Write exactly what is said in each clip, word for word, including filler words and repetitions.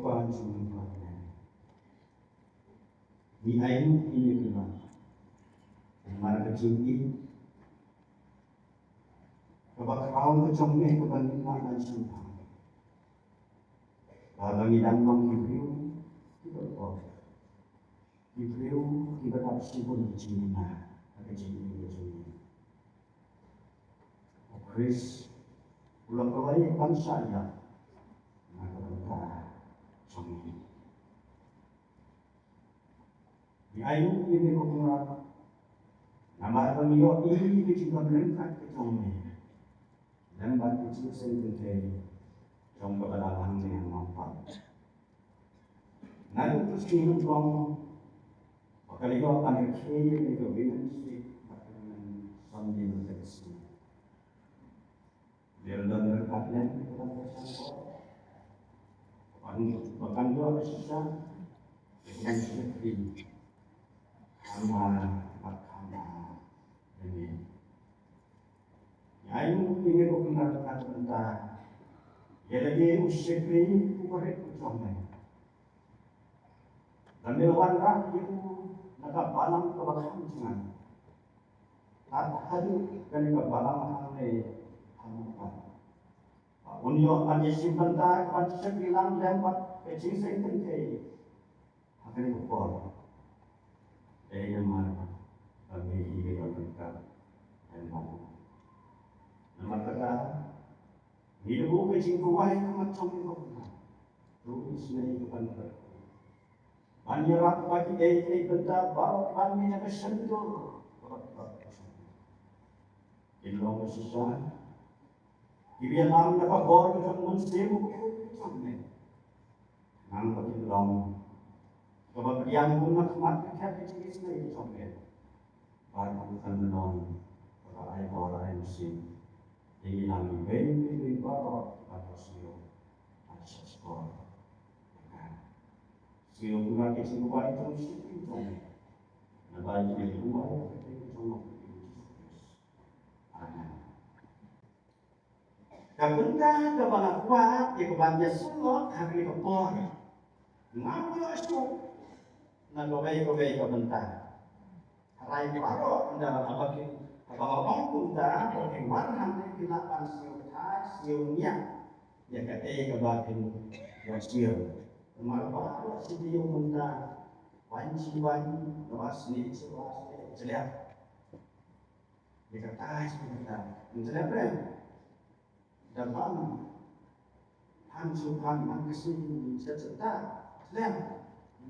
Kpa jong ngi kaba ha bneng. Ngi ainguh ïa me Kynrad namar ka jingïeit kaba khraw ka jong me kaba ngi mad ban shim bha. Ba ba ngi dang long ki briew kiba kor, ki briew kiba dap shibun ka jingim ha ka jingim ka jong ngi. U Khrist u la kloi ban shah ïap na ka bynta jong ngi. Ngi ainguh ïa me ko Kynrad namar ba ngi ïohi ïa ka jingdon ryngkat ka jong me lem bad ka jingseng kynthei jong ka ba dang hangne ha Mawpat. Naduh ka sngi nyngkong ba ka la ïoh ban rakhe ïa ka Women's Week bad ka Women's Sunday bad ka sngi. Dei don ryngkat lem ka ban kyrshan ko, ban ban ïoh ka shisha, ka ban shakri. Kham bha bad kham bha ïa me. Ngi ainguh ïa me ko Kynrad na ka bynta ïa lade u shakri u barit u jong me. Lada me la wanrah ïa u na ka balang kaba kham jngai, tad haduh kane ka balang hangne ha Mawpat, ba un ïoh ban ïashim bynta, ban shakri lang lem bad ka jingseng kynthei ha kane ka por. Dei namar ba me hi ka ïoh ryngkat lem bad u. Namar kata, ngi la buh ka jingduwai ha khmat jong me ko Kynrad. To isynei ïa ka ban ïarap ba kiei kiei ki bynta baroh ban mih na ka shyntur. Kin long ka shisha kiba ïalam na ka bor ka jong u Mynsiem Bakhuid ka jong me. Nang ba kin long kaba pdiang bun na khmat ka khet ka jingisynei ka jong me. Bad kum kan long kaba ai bor ai mynsiem ïa ngi lang iwei pa iwei baroh kiba la sngewsih ban shah shkor ïa ka. Sngewbha ïa ka jingduwai jong u Shakri jong me. Naba ïa ka jingduwai ka kyrteng jong u Jisu Khrist. Amen. Ka bynta kaba nga kwah ïa ka ban ïasyrdoh ha kane ka por, ngam ïoh shuh na kawei kawei ka bynta. Hynrei baroh ynda haba ki, haba nga ong kumta, ba ki wan hangne ki lah ban sngewthuh sngewthuh ïa kaei kaba kin ïoh sngewthuh. Namar baroh shi taïew mynta, wan shi wan, naba snieh shi wan, snieh shi wan. Ïa kata shi kata. Ym shlem re. Da bam phan shu phan, man ka sngi shet shet ta. Shlem.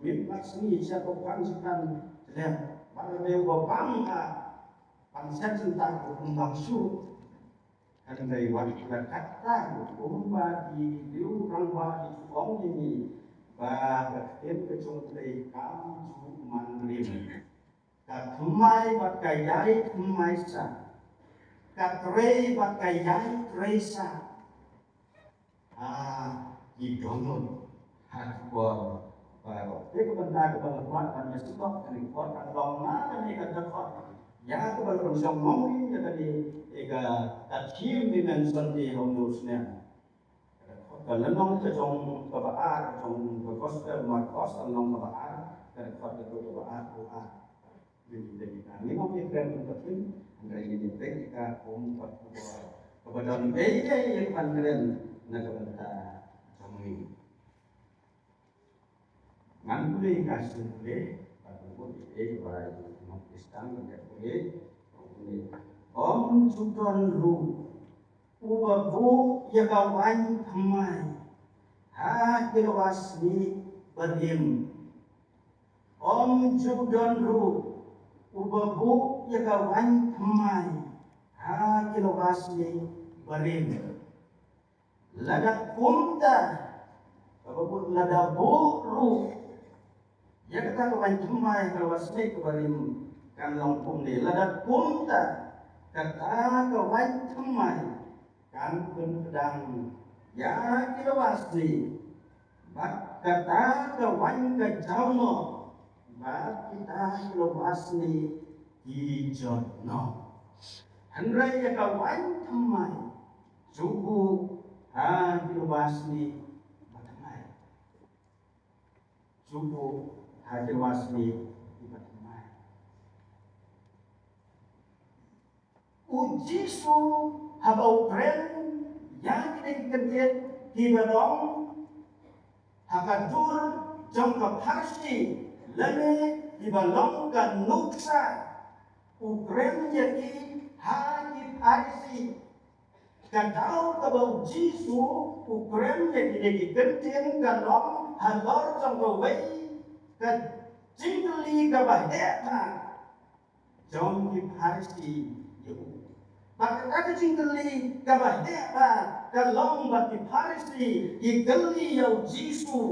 Mih bad sngi shet phan shu phan. Shlem. Bad lada u ba bam ka phan shet shet ta, u ym bam shuh. Hynrei wat la katta kumba ki riew rangbah ki ong ïa ngi ba ka ktien ka jong U Blei kam ju man rim. Ka thymmai bad ka ïai thymmai sa. Ka trei bad ka ïai trei sa. Ha ki dohnud ha ki por baroh. Te ka bynta kaba nga kwah ban ïasyrdoh ha kane ka por ka long na kane ka dkhot. Ïa kaba la pynshong mong ïa kane, ïa ka, ka theme Women's Sunday ha une u snem. Ka lynnong ka jong kaba ar jong ka Gospel Markos, lynnong kaba ar, ka dkhot kaba ar, kaba ar. Ngi dei ka, ngi ym ïakren kum ka theme, hynrei ngi dei ka kum ka khubor kaba don ei ei ïa ka ban kren na ka bynta jong ngi. Ngan pule ka shisien pule, bad ngan pule ei ei ba ngi Khristan ngi dei pule. Ym ju don ruh uba buh ïa ka waiñ thymmai ha ki lywa snieh barim. Ym ju don ruh uba buh ïa ka waiñ thymmai ha ki lywa snieh barim. Lada kumta, kaba buh, lada buh ruh ïa kata ka waiñ thymmai ha ka lywa snieh kaba rim, kan long kumne. Lada kumta, kata ka waiñ thymmai kan pynpdang ïa ki lywa snieh, bad kata ka waiñ ka jaw noh, bad kita ki lywa snieh ki jot noh. Hynrei ïa ka waiñ thymmai shu buh ha ki lywa snieh bathymmai. Shu buh ha ki arngut kiba thymmai. U Jisu haba u kren ïa kine ki kyntien kiba long ha ka dur jong ka Pharisi lane kiba long ka nuksa, u kren ïa ki ha ki Pharisi. Ka daw kaba u Jisu u kren ïa kine ki kyntien ka long halor jong kawei ka jingkylli kaba heh bha jong ki Pharisi ïa u. Bad kata ka jingkylli kaba heh bha ka long ba ki Pharisi ki kylli ïa u Jisu.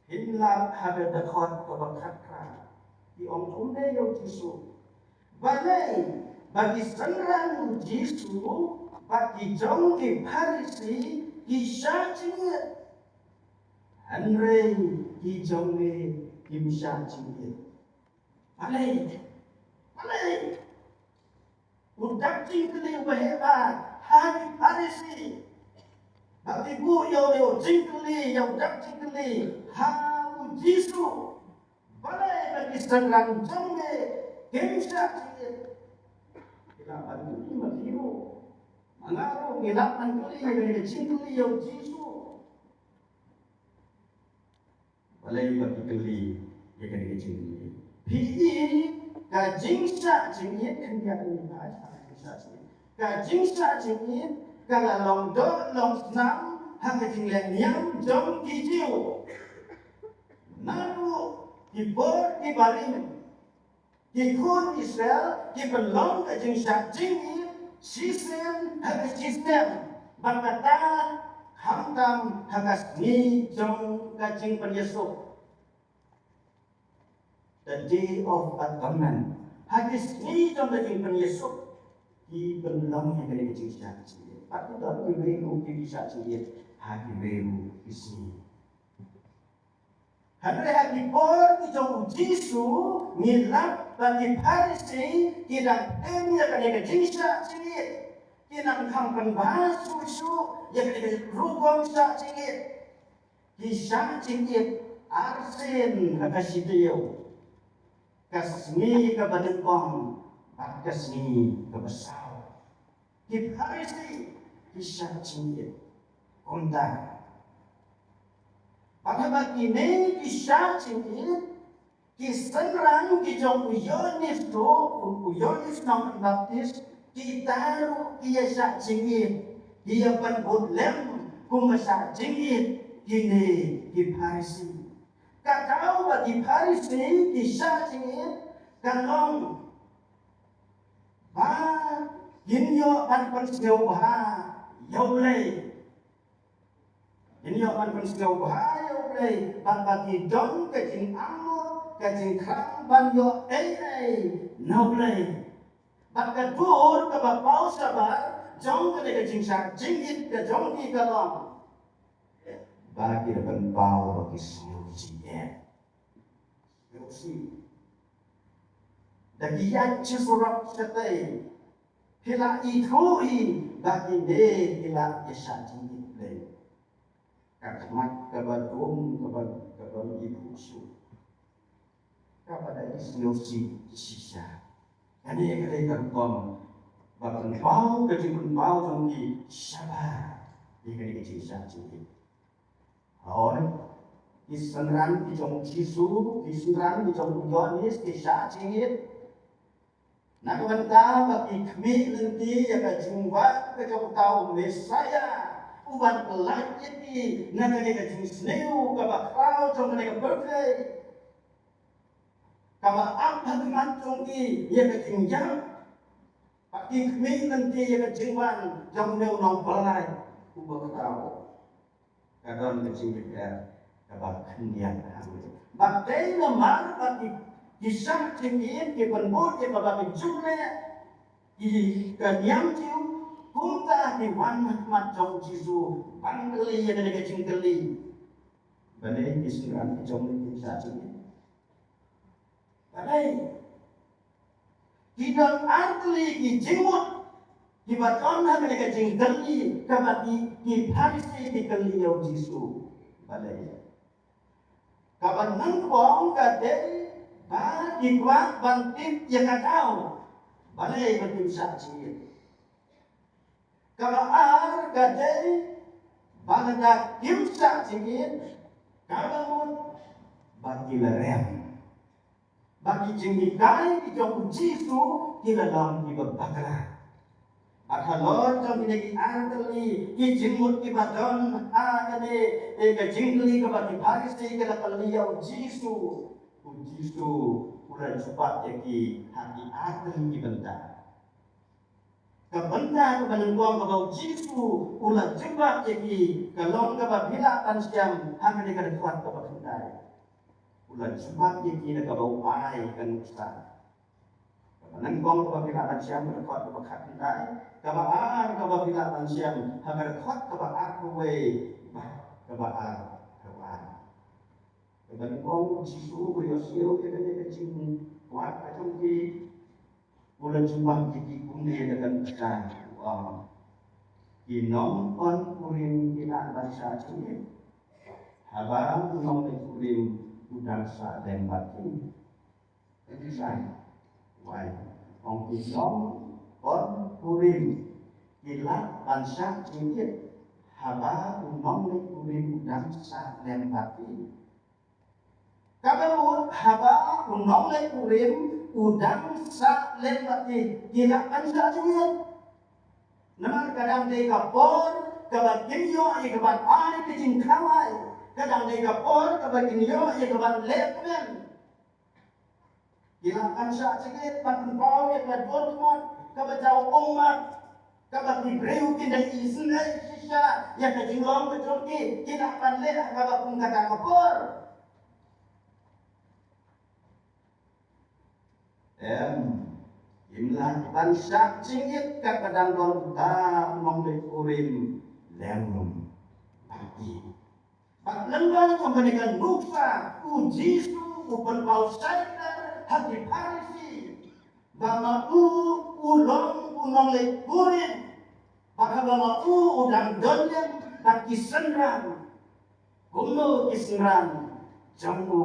Hynrei ha ka dkhot kaba khatphra ki ong kumne ïa u Jisu: Balei ba ki synran u Jisu bad ki jong ki Pharisi ki shah jingit, hynrei ki jong me kim shah jingit? Balei? Balei? U dak jingkylli uba heh bha ha ki Pharisi. Ba ki buh ïa u jingkylli, ïa u dak jingkylli ha u Jisu. Balei ba ki synran jong me kim shah jingit? Ki lah ban kylli ma phi ruh, ma nga ruh ngi lah ban kylli ïa ka jingkylli ïa u Jisu. Balei ba ki kylli ïa kane ka jingkylli? Phi i, ka jingshah jingit, kan ïa kane ka jingshah jingit, ka jingshah jingit ka la long doh long snam ha ka jingleh niam jong ki Jiw. Naduh ki por ki barim, ki khun Israel ki pynlong ka jingshah jingit shisien ha ka shisnem, bad kata khamtam ha ka sngi jong ka jingpynïasuk, the Day of Atonement. Ha ki sngi jong ka jingpynïasuk ki pynlong ïa kane ka jingshah jingit. Bad ki don kiwei ruh ki shah jingit ha kiwei ruh ki sngi. Hynrei ha ki por ki jong u Jisu ngi lap ba ki Pharisi ki dang im ïa kane ka jingshah jingit, ki nang kham pynbha shuh shuh ïa kane ka rukom shah jingit. Ki shah jingit arsien ha ka shi taïew, ka sngi kaba nyngkong bad ka sngi kaba saw. Ki Pharisi ki shah jingit kumta. Bad haba kine ki shah jingit, ki synran ki jong u Ïoannis ruh, u Ïoannis Nongpynbaptis, kita ruh ki ïa shah jingit, ki ïa pynbud lem kum ba shah jingit kine ki Pharisi. Ka daw ba ki Pharisi ki shah jingit ka long ba kin ïoh ban pynsngewbha ïa U Blei. Kin ïoh ban pynsngewbha ïa U Blei, bad ba ki don ka jingangnud, ka jingkhang ban ïoh ei ei na U Blei. Bad ka dur kaba paw shabar jong kane ka jingshah jingit ka jong ki ka long ba ki da pynpaw ba ki sngewsih. Sngewsih. Da ki ïaid shi surok shatei, phi la ithuh hi ba kine ki la ïa shah jingit Blei. Ka khmat kaba dum kaba, kaba ithuh shuh, kaba da isngewsih shisha. Kane ka dei ka rukom ba pynpaw ka jingpynpaw jong ki shabar ïa kane ka jingshah jingit. Hooid, ki synran ki jong u Jisu, ki synran ki jong u Ïoannis ki shah jingit na ka bynta ba ki khmih lynti ïa ka jingwan ka jong uta u Messaïah uban pyllait ïa ki na kane ka jingsniew kaba khraw jong kane ka pyrthei, kaba ap ha khmat jong ki ïa ka jingïap. Ba ki khmih lynti ïa ka jingwan jong une u nongpyllait uba khraw. Ka don ka jingpynïap kaba khyndiat hangne. Bad dei namar ba ki, ki shah jingit, ki pynbud ïa kaba ki ju leh ïa ka niam Jiw, kumta ki wan ha khmat jong u Jisu ban kylli ïa kane ka jingkylli. Balei ki synran ki jong ngi ki shah jingit? Balei? Ki don artylli ki jingmut kiba don ha kane ka jingkylli kaba ki, ki Pharisi ki kylli ïa u Jisu. Balei? Kaba nyngkong ka dei ba ki kwah ban tip ïa ka daw balei ba kim shah jingit. Kaba ar ka dei ba lada kim shah jingit, kaba mut ba ki la rem, ba ki jinghikai ki jong u Jisu ki la long kiba bakla. Bad halor jong kine ki ar tylli ki jingmut kiba don ha kane, eh, ka jingkylli kaba ki Pharisi ki la kylli ïa u Jisu, u Jisu u la jubab ïa ki ha ki ar tylli ki bynta. Ka bynta kaba nyngkong kaba u Jisu u la jubab ïa ki ka long kaba phi lah ban shem ha kane ka dkhot kaba khyndai. U la jubab ïa ki da kaba u ai ka nuksa. Kaba nyngkong kaba phi lah ban shem ha ka dkhot kaba khatkhyndai, kaba ar kaba phi lah ban shem ha ka dkhot kaba arphew wei bad kaba arphew ar. Kaba nyngkong u Jisu u ïohsngew ïa kane ka jingkwah ka jong ki. U la jubab ïa ki kumne da ka nuksa, u ong, ki nongpynkurim ki lah ban shah jingit haba u nongleit kurim u dang sah lem bad ki. Ka nuksa, wai, ong, ki nongpynkurim ki lah ban shah jingit haba u nongleit kurim u dang sah lem bad ki. Kaba mut haba u nongleit kurim u dang sah lem bad ki, ki lah ban shah jingit. Namar ka dang dei ka por kaba kin ïoh ïa kaban ai ka jingkhawai, ka dang dei ka por kaba kin ïoh ïa kaban leh kmen. Ki lah ban shah jingit ban pynpaw ïa ka dohnud kaba jaw ummat, kaba ki briew kin da isynei shisha ïa ka jinglong ka jong ki, ki lah ban leh ha kaba kum kata ka por. Em, kim lah ban shah jingit katba dang don uta u nongleit kurim lem bad ki. Bad lyngba jong kane ka nuksa u Jisu u pynpaw shai ter ha ki Pharisi ba ma u u long u nongleit kurim, bad haba ma u u dang don lem bad ki synran, kumno ki synran jong u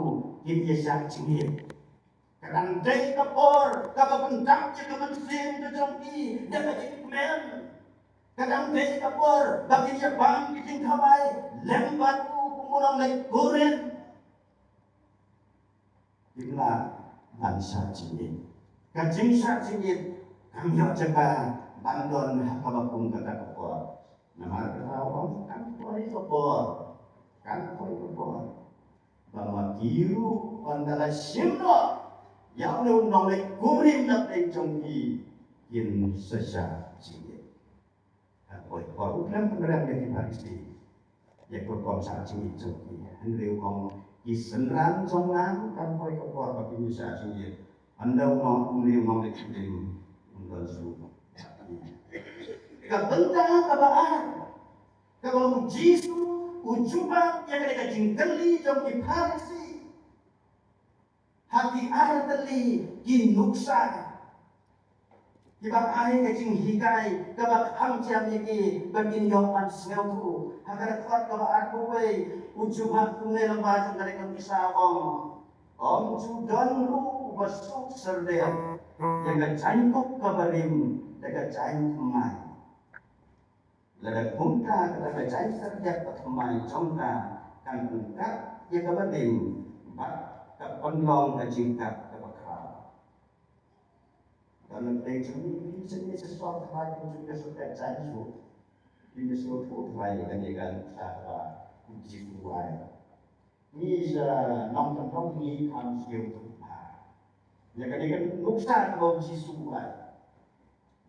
kin ïa shah jingit. Ka dang dei ka por kaba pyndap ïa ka mynsiem ka jong ki da ka jingkmen. Ka dang dei ka por ba kin ïa bam ki jingkhawai lem bad u kum u nongleit kurim. Kim lah ban shah jingit. Ka jingshah jingit kam ïoh jaka ban don ha kaba kum kata ka por. Namar kata u ong, kan poi ka por, kan poi ka por ba ma ki ruh ynda la shim noh ïa une u nongleit kurim na pdeng jong ki, kin sa shah jingit. Kan poi ka por. U khlem pynrem ïa ki Pharisi ïa ka rukom shah jingit jong ki. Hynrei u ong, ki synran jong nga ruh kan poi ka por ba kin ïa shah jingit. Ynda u nong, une u nongleit kurim un don shuh. Ka bynta kaba ar kaba u Jisu u jubab ïa kane ka jingkylli jong ki Pharisi ha ki ar tylli ki nuksa kiba ai ka jinghikai kaba kham jam ïa ki ba kin ïoh ban sngewthuh. Ha ka dkhot kaba arphew wei u jubab kumne lyngba jong kane ka nuksa, u ong, ym ju don ruh uba suk syrdet ïa ka jaiñkup kaba rim da ka jaiñthymmai. Lada kumta, kata ka jaiñ syrdet bathymmai jong ka kan pynkat ïa kaba rim bad ka pynlong ka jingkat kaba khraw. Ka na pdeng jong ngi, ngi sngewthuh shisha, ki jaiñ syrdet jaiñ shuh. Ngi sngewthuh trai ïa kane ka nuksa kaba u Jisu u ai. Ngi sha nongkyndong ngi kham sngewthuh bha ïa kane ka nuksa kaba u Jisu u ai.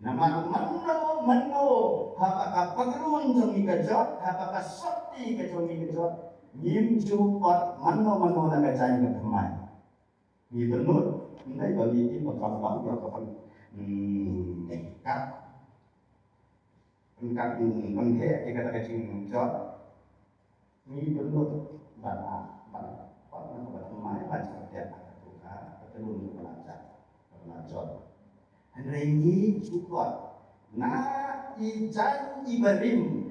Namar mano mano haba ka pakrun jong ngi ka jot, haba ka sopti ka jong ngi ka jot, ngim ju ot mano mano na ka jaiñ bathymmai. Ngi dohnud, ym dei ba ngi im ba ka bang ïa ka pyn, hmm, kat, pynkat, hmm, pynheh ïa kata ka jingjot. Ngi dohnud ban, ban, ban, ban, ban thymmai ban syrdet ïa kata ka, ka pakrun kaba la jot, kaba la jot. Hynrei ngi ju kot na i jaiñ iba rim.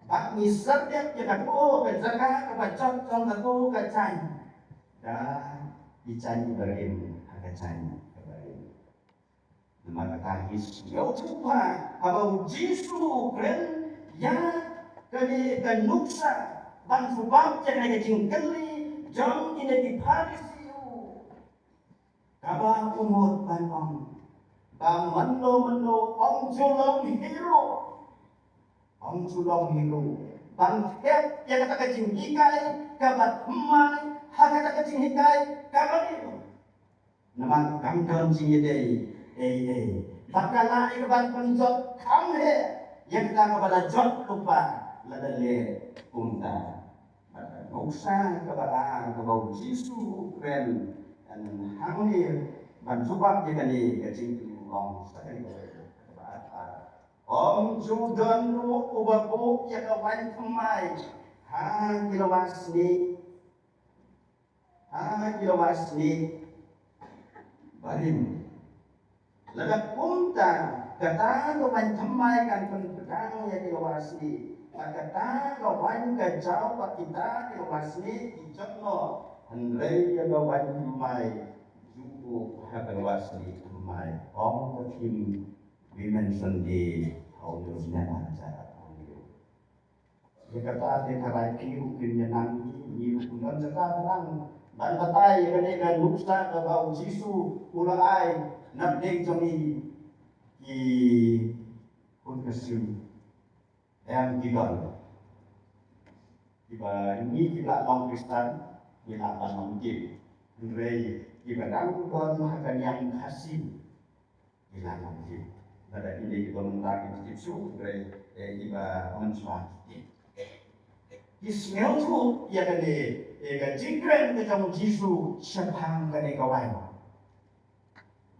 Bad ngi syrdet ïa kato ka jaka kaba jot jong kato ka jaiñ. ka i jaiñ barim ha ka jaiñ ka barim. Namar kata ngi sngewthuh ba haba u Jisu u kren ïa kane ka nuksa ban jubab ïa kane ka jingkylli jong kine ki Pharisi, kaba u mut ban ong ba mano mano ym ju long hi ruh, ym ju long hi ruh ban thep ïa kata ka jinghikai kaba thymmai ha kata ka jinghikai kaba rim. Namar kam don jingïadei ei ei bad ka la ïa ka ban pynjot kham heh ïa kata kaba la jot lypa lada leh kumta. Bad ka nuksa kaba ar kaba u Jisu u kren hangne ban jubab ïa kane ka jingkylli u ong sa kane kaba ar. Ym ju don ruh uba buh ïa ka waiñ thymmai ha ki lywa snieh, ha ki lywa snieh barim. Lada kumta, kata ka waiñ thymmai kan pynpdang ïa ki lywa snieh, bad kata ka waiñ ka jaw bad kita ki lywa snieh ki jot noh, hynrei ïa ka waiñ thymmai ju buh ha ka lywa snieh thymmai. Ong ka thim Women's Sunday ha u ïa u snem ha ka jaka ong ïa u. Ïa kata te ka rai ki ruh kin ïa nang ngi, ngi ruh kin don jaka ka nang. Ban batai ïa kane ka nuksa kaba u Jisu u la ai na pdeng jong ngi ki khun ka sim. Em ki don. Kiba ngi kiba la long Khristan, ngi la ban long ki. Hynrei kiba dang don ha ka niam Khasi. Ki la nang tip. Lada kine kiba mynta ki tip shuh, hynrei, eh, kiba mynshuwa ki tip. Ki sngewthuh ïa kane, eh, ka jingkren ka jong u Jisu shaphang kane ka waiñ.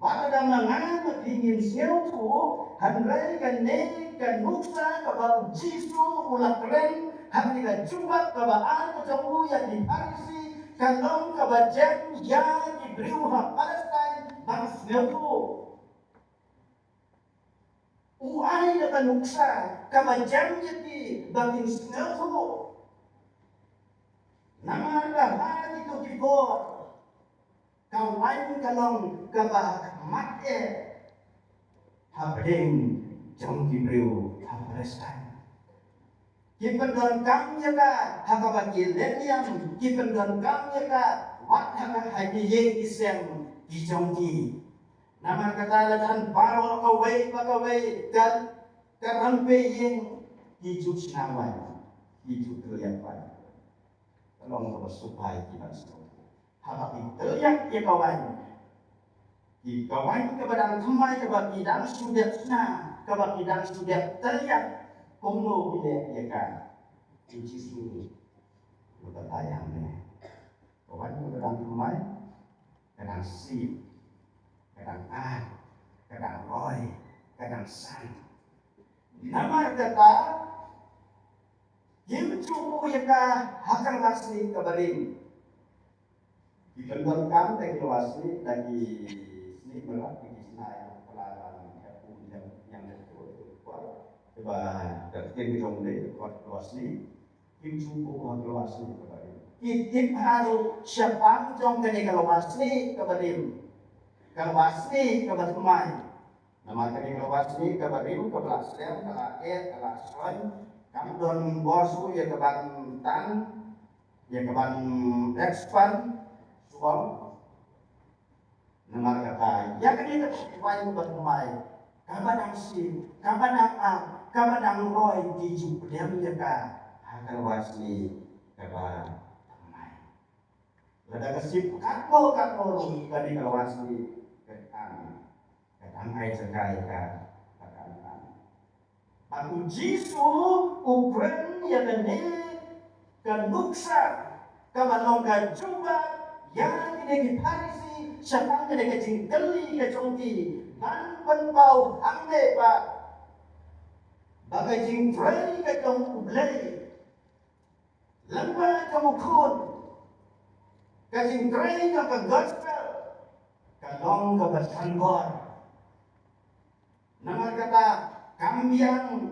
Ba lada ma nga ma phi ngin sngewthuh, hynrei kane ka nuksa kaba u Jisu u la kren ha kane ka jubab kaba ar ka jong u ïa ki Pharisi, ka long kaba jem ïa ki briew ha Palestine ban sngewthuh. U ai da ka nuksa kaba jem ïa ki ba kin sngewthuh. Namar ba ha kito ki por ka waiñ ka long kaba khmat eh hapdeng jong ki briew ha Palestine. Ki pyndonkam ïa ka ha kaba ki leh niam, ki pyndonkam ïa ka wat ha ka ha ki ïing ki sem ki jong ki. Namar kata la jan baroh kawei pa kawei ka ka rympei ïing ki ju shna waiñ, ki ju tylliat waiñ. Ka long kaba subai ki ban sngewthuh. Haba ki tylliat ïa ka waiñ, ki ka waiñ kaba dang thymmai kaba ki dang shu dep shna, kaba ki dang shu dep tylliat, kumno ki leh ïa ka? U Jisu u batai hangne. Ka waiñ kaba dang thymmai ka dang sih, ka dang ar, ka dang roi, ka dang san. Namar kata kim ju buh ïa ka ha ka lywa snieh kaba rim. Ki pyndonkam da ki lywa snieh, da ki snieh mrad, ki snieh ïa ka lywa snieh, ïa ka kum ïa ka kum ïa ka kum. Kaba da ktien ki jong u dei ka lywa snieh. Kim ju buh ha ka lywa snieh kaba rim. Ki tip haduh shaphang jong kane ka lywa snieh kaba rim, ka lywa snieh kaba thymmai. Namar kane ka lywa snieh kaba rim, kaba la slem, ka la eh, ka la soi, kam don bor shuh ïa ka ban tan, ïa ka ban expand shuh. Namar kata ïa kane ka waiñ kaba thymmai, kaba dang sih, kaba dang ar, kaba dang roi, ki ju pdem ïa ka ha ka lywa snieh kaba thymmai. Lada ka sih katno katno ruh, kane ka lywa snieh ka dang, ka dang ai jaka ïa ka, ka dang. Bad u Jisu u kren ïa kane ka nuksa kaba long ka jubab ïa kine ki Pharisi shaphang kane ka jingkylli ka jong ki, ban pynpaw hangne ba, ba ka jingtrei ka jong U Blei lyngba jong U Khun, ka jingtrei jong ka gospel, ka long kaba thombor. Namar kata kam biang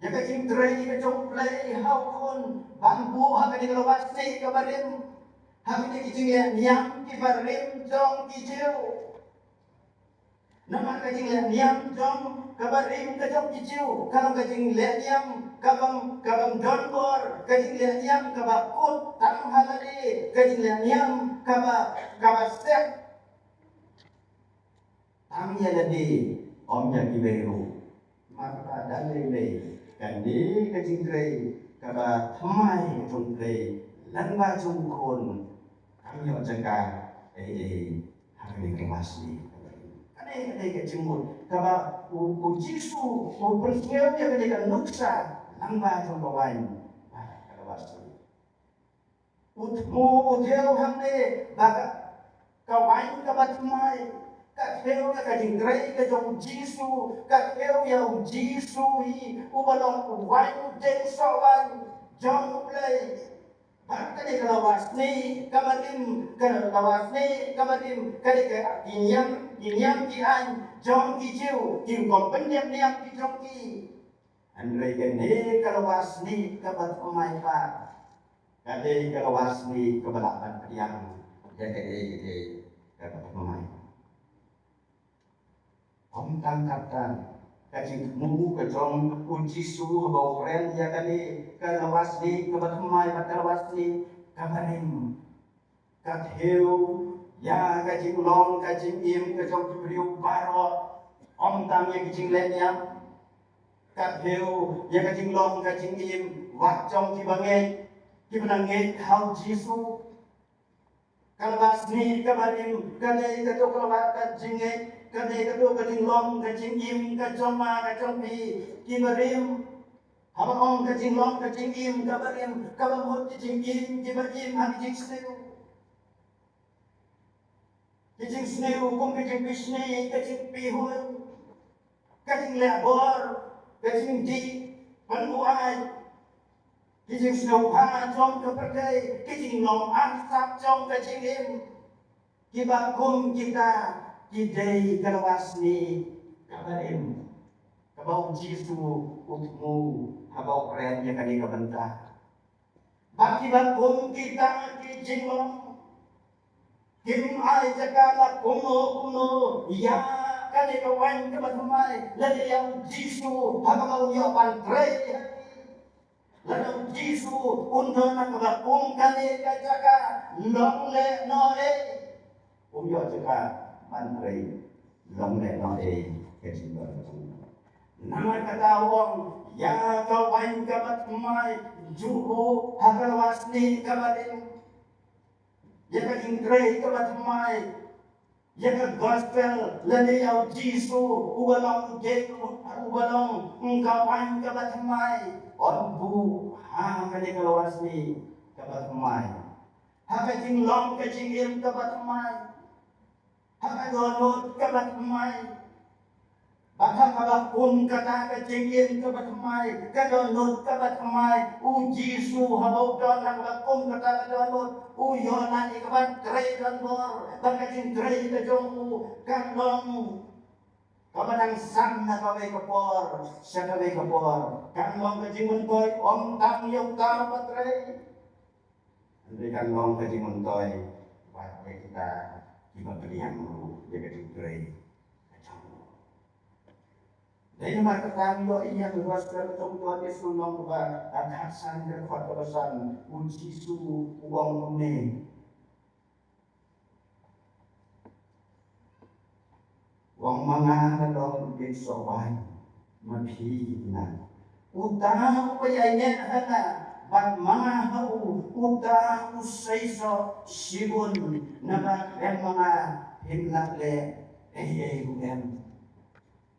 ïa ka jingtrei ka jong U Blei ha U Khun ban buh ha kane ka lywa snieh kaba rim. Ha kine ki jingleh niam kiba rim jong ki Jiw. Namar ka jingleh niam jong kaba rim ka jong ki Jiw ka long ka jingleh niam kaba, kaba don bor, ka jingleh niam kaba kut tang ha lade, ka jingleh niam kaba, kaba stet tang ïa lade, ym ïa kiwei ruh. Namar kata da lei lei kane ka jingtrei kaba thymmai ka jong U Blei lyngba jong U Khun kam ïoh jaka ei ei ha kane ka lwasniang. Kane, kane ka jingmut kaba U, U Jisu u pynsngew ïa kane ka nuksa lyngba jong ka waiñ bad ka lwasniang. U thmu, u thew hangne ba ka, ka waiñ kaba thymmai ka thew ïa ka jingtrei ka jong U Jisu, ka thew ïa U Jisu hi uba long u waiñ, u dieng sohwaiñ jong U Blei. Bad kane ka lwasniang kaba rim, ka lwasniang kaba rim, kane ka ki niam, ki niam ki aiñ jong ki Jiw, ki kum pyndiap niam ki jong ki. Hynrei kane ka lwasniang kaba thymmai pat ka dei ka lwasniang kaba lah ban pdiang ïa kaei kaei kaba thymmai. Ym tang katta, ka jingthmu ka jong U Jisu haba u kren ïa kane ka lwasniang kaba thymmai bad ka lwasniang kaba rim ka thew ïa ka jinglong ka jingim ka jong ki briew baroh, ym tang ïa ki jingleh niam. Ka thew ïa ka jinglong ka jingim wat jong kiba ngeit, kiba nang ngeit ha U Jisu. Ka lwasniang kaba rim ka dei kato ka lwasniang ka jingngeit, ka dei kato ka jinglong ka jingim ka jong nga ka jong phi kiba rim. Haba ong ka jinglong ka jingim kaba rim, kaba mut ki jingim kiba im ha ki jingsniew. Ki jingsniew kum ka jingpishni, ka jingpihun, ka jingleh bor, ka jingdih pynbuaid, ki jingsngewbha jong ka pyrthei, ki jinglong arsap jong ka jingim. Kiba kum kita ki dei ka lwasniang kaba rim kaba U Jisu u thmu haba u kren ïa kane ka bynta. Bad kiba kum kita ki jinglong kim ai jaka la kumno kumno ïa kane ka waiñ kaba thymmai lane ïa U Jisu haba u ïoh ban trei. Lada U Jisu un don ha kaba kum kane ka jaka, long lehnohei um ïoh jaka ban trei, long lehnohei ka jingdon jong u. Namar kata u ong ïa ka waiñ kaba thymmai, juh ruh ha ka lwasniang kaba rim. Ïa ka jingtrei kaba thymmai, ïa ka gospel lane ïa U Jisu uba long u dieng, uba long ka waiñ kaba thymmai, un buh ha kane ka lwasniang kaba thymmai, ha ka jinglong ka jingim kaba thymmai, ha ka dohnud kaba thymmai. Bad ha kaba kum kata ka jingim kaba thymmai, ka dohnud kaba thymmai, U Jisu haba u don ha kaba kum kata ka dohnud, u ïoh lad ïa kaban trei donbor. Bad ka jingtrei ka jong u kan long kaba dang san na kawei ka por sha kawei ka por, kan long ka jingmyntoi ym tang ïa uta uba trei. Hynrei kan long ka jingmyntoi bad ïa kita kiba pdiang ruh ïa ka jingtrei ka jong u. Dei namar kata ngi ïohi ïa ka gospel ka jong u Ïoannis lynnong kaba khatsan, ka dkhot kaba san, U Jisu u ong kumne. U ong, ma nga nga long u dieng sohwaiñ, ma phi ki tnat. Uta uba ïaineh ha nga bad ma nga ha u, uta u sei soh shibun, naba khlem ma nga phim lah leh ei ei ruh em.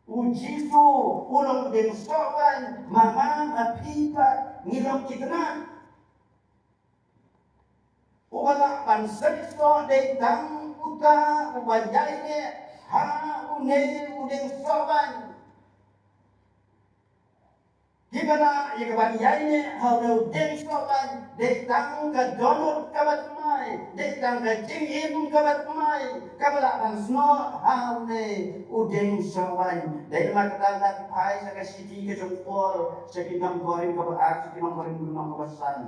U Jisu u long u dieng sohwaiñ, ma nga ma phi pat ngi long ki tnat. Uba lah ban sei soh dei tang uta uba ïaineh ha une u dieng sohwaiñ. Kiba lah ïa kaban ïaineh ha une u dieng sohwaiñ dei tang ka dohnud kaba thymmai, dei tang ka jingim kaba thymmai kaba lah ban snoh ha une u dieng sohwaiñ. Dei namar kata lada phi phai sha ka shithi ka jong u Paul sha ki nong Korinth kaba ar, sha ki nong Korinth lynnong kaba san,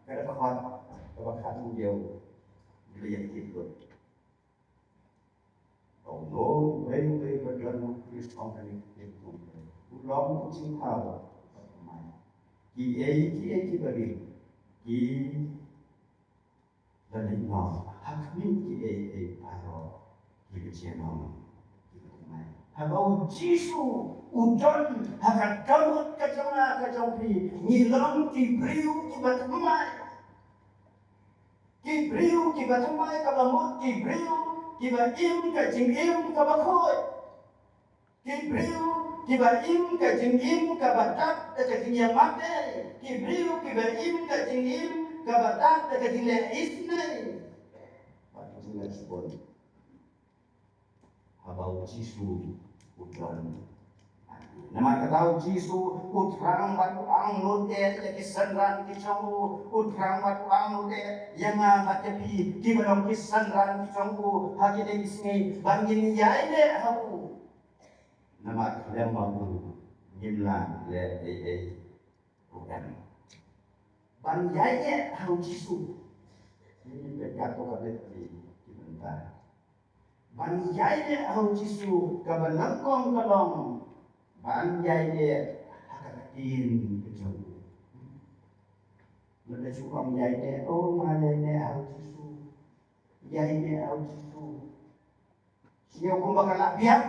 ka dkhot kaba khatwei. Ki la ïa tip lut. Ong no, wei wei ba don u Khrist ong kane ka tip ong. U long u jingthaw. Ki ei ki ei ki ba ri. Ki Lane noh, ha khmih ki ei ei baroh ki ba jia nong ki ba thymmai. Haba u Jisu u don ha ka dohnud ka jong nga ka jong phi, ngi long ki briew ki ba thymmai. Ki briew ki ba thymmai kaba mut ki briew ki ba im ka jingim kaba khuid. Ki briew ki ba im ka jingim kaba dap da ka jingïamat ei. Ki briew ki ba im ka jingim kaba dap da ka jingleh isynei bad ka jingleh shibun. Haba u Jisu u don. Namar kata u Jisu u thrang bad u angnud eh ïa ki synran ki jong u, u thrang bad u angnud eh ïa nga bad ïa phi ki ba long ki synran ki jong u ha kine ki sngi ba ngin ïaineh ha u. Namar khlem ma u ngim lah leh ei ei ruh em. Ban ïaineh ha u Jisu. Ngi peit katto katne ki bynta. Ban ïaineh ha u Jisu kaba nyngkong ka long ban ïaineh ha ka ktien ka jong u. Lada shu ong ïaineh, oh nga ïaineh ha u Jisu. Ïaineh ha u Jisu. Sngewbha kumba ka la biang.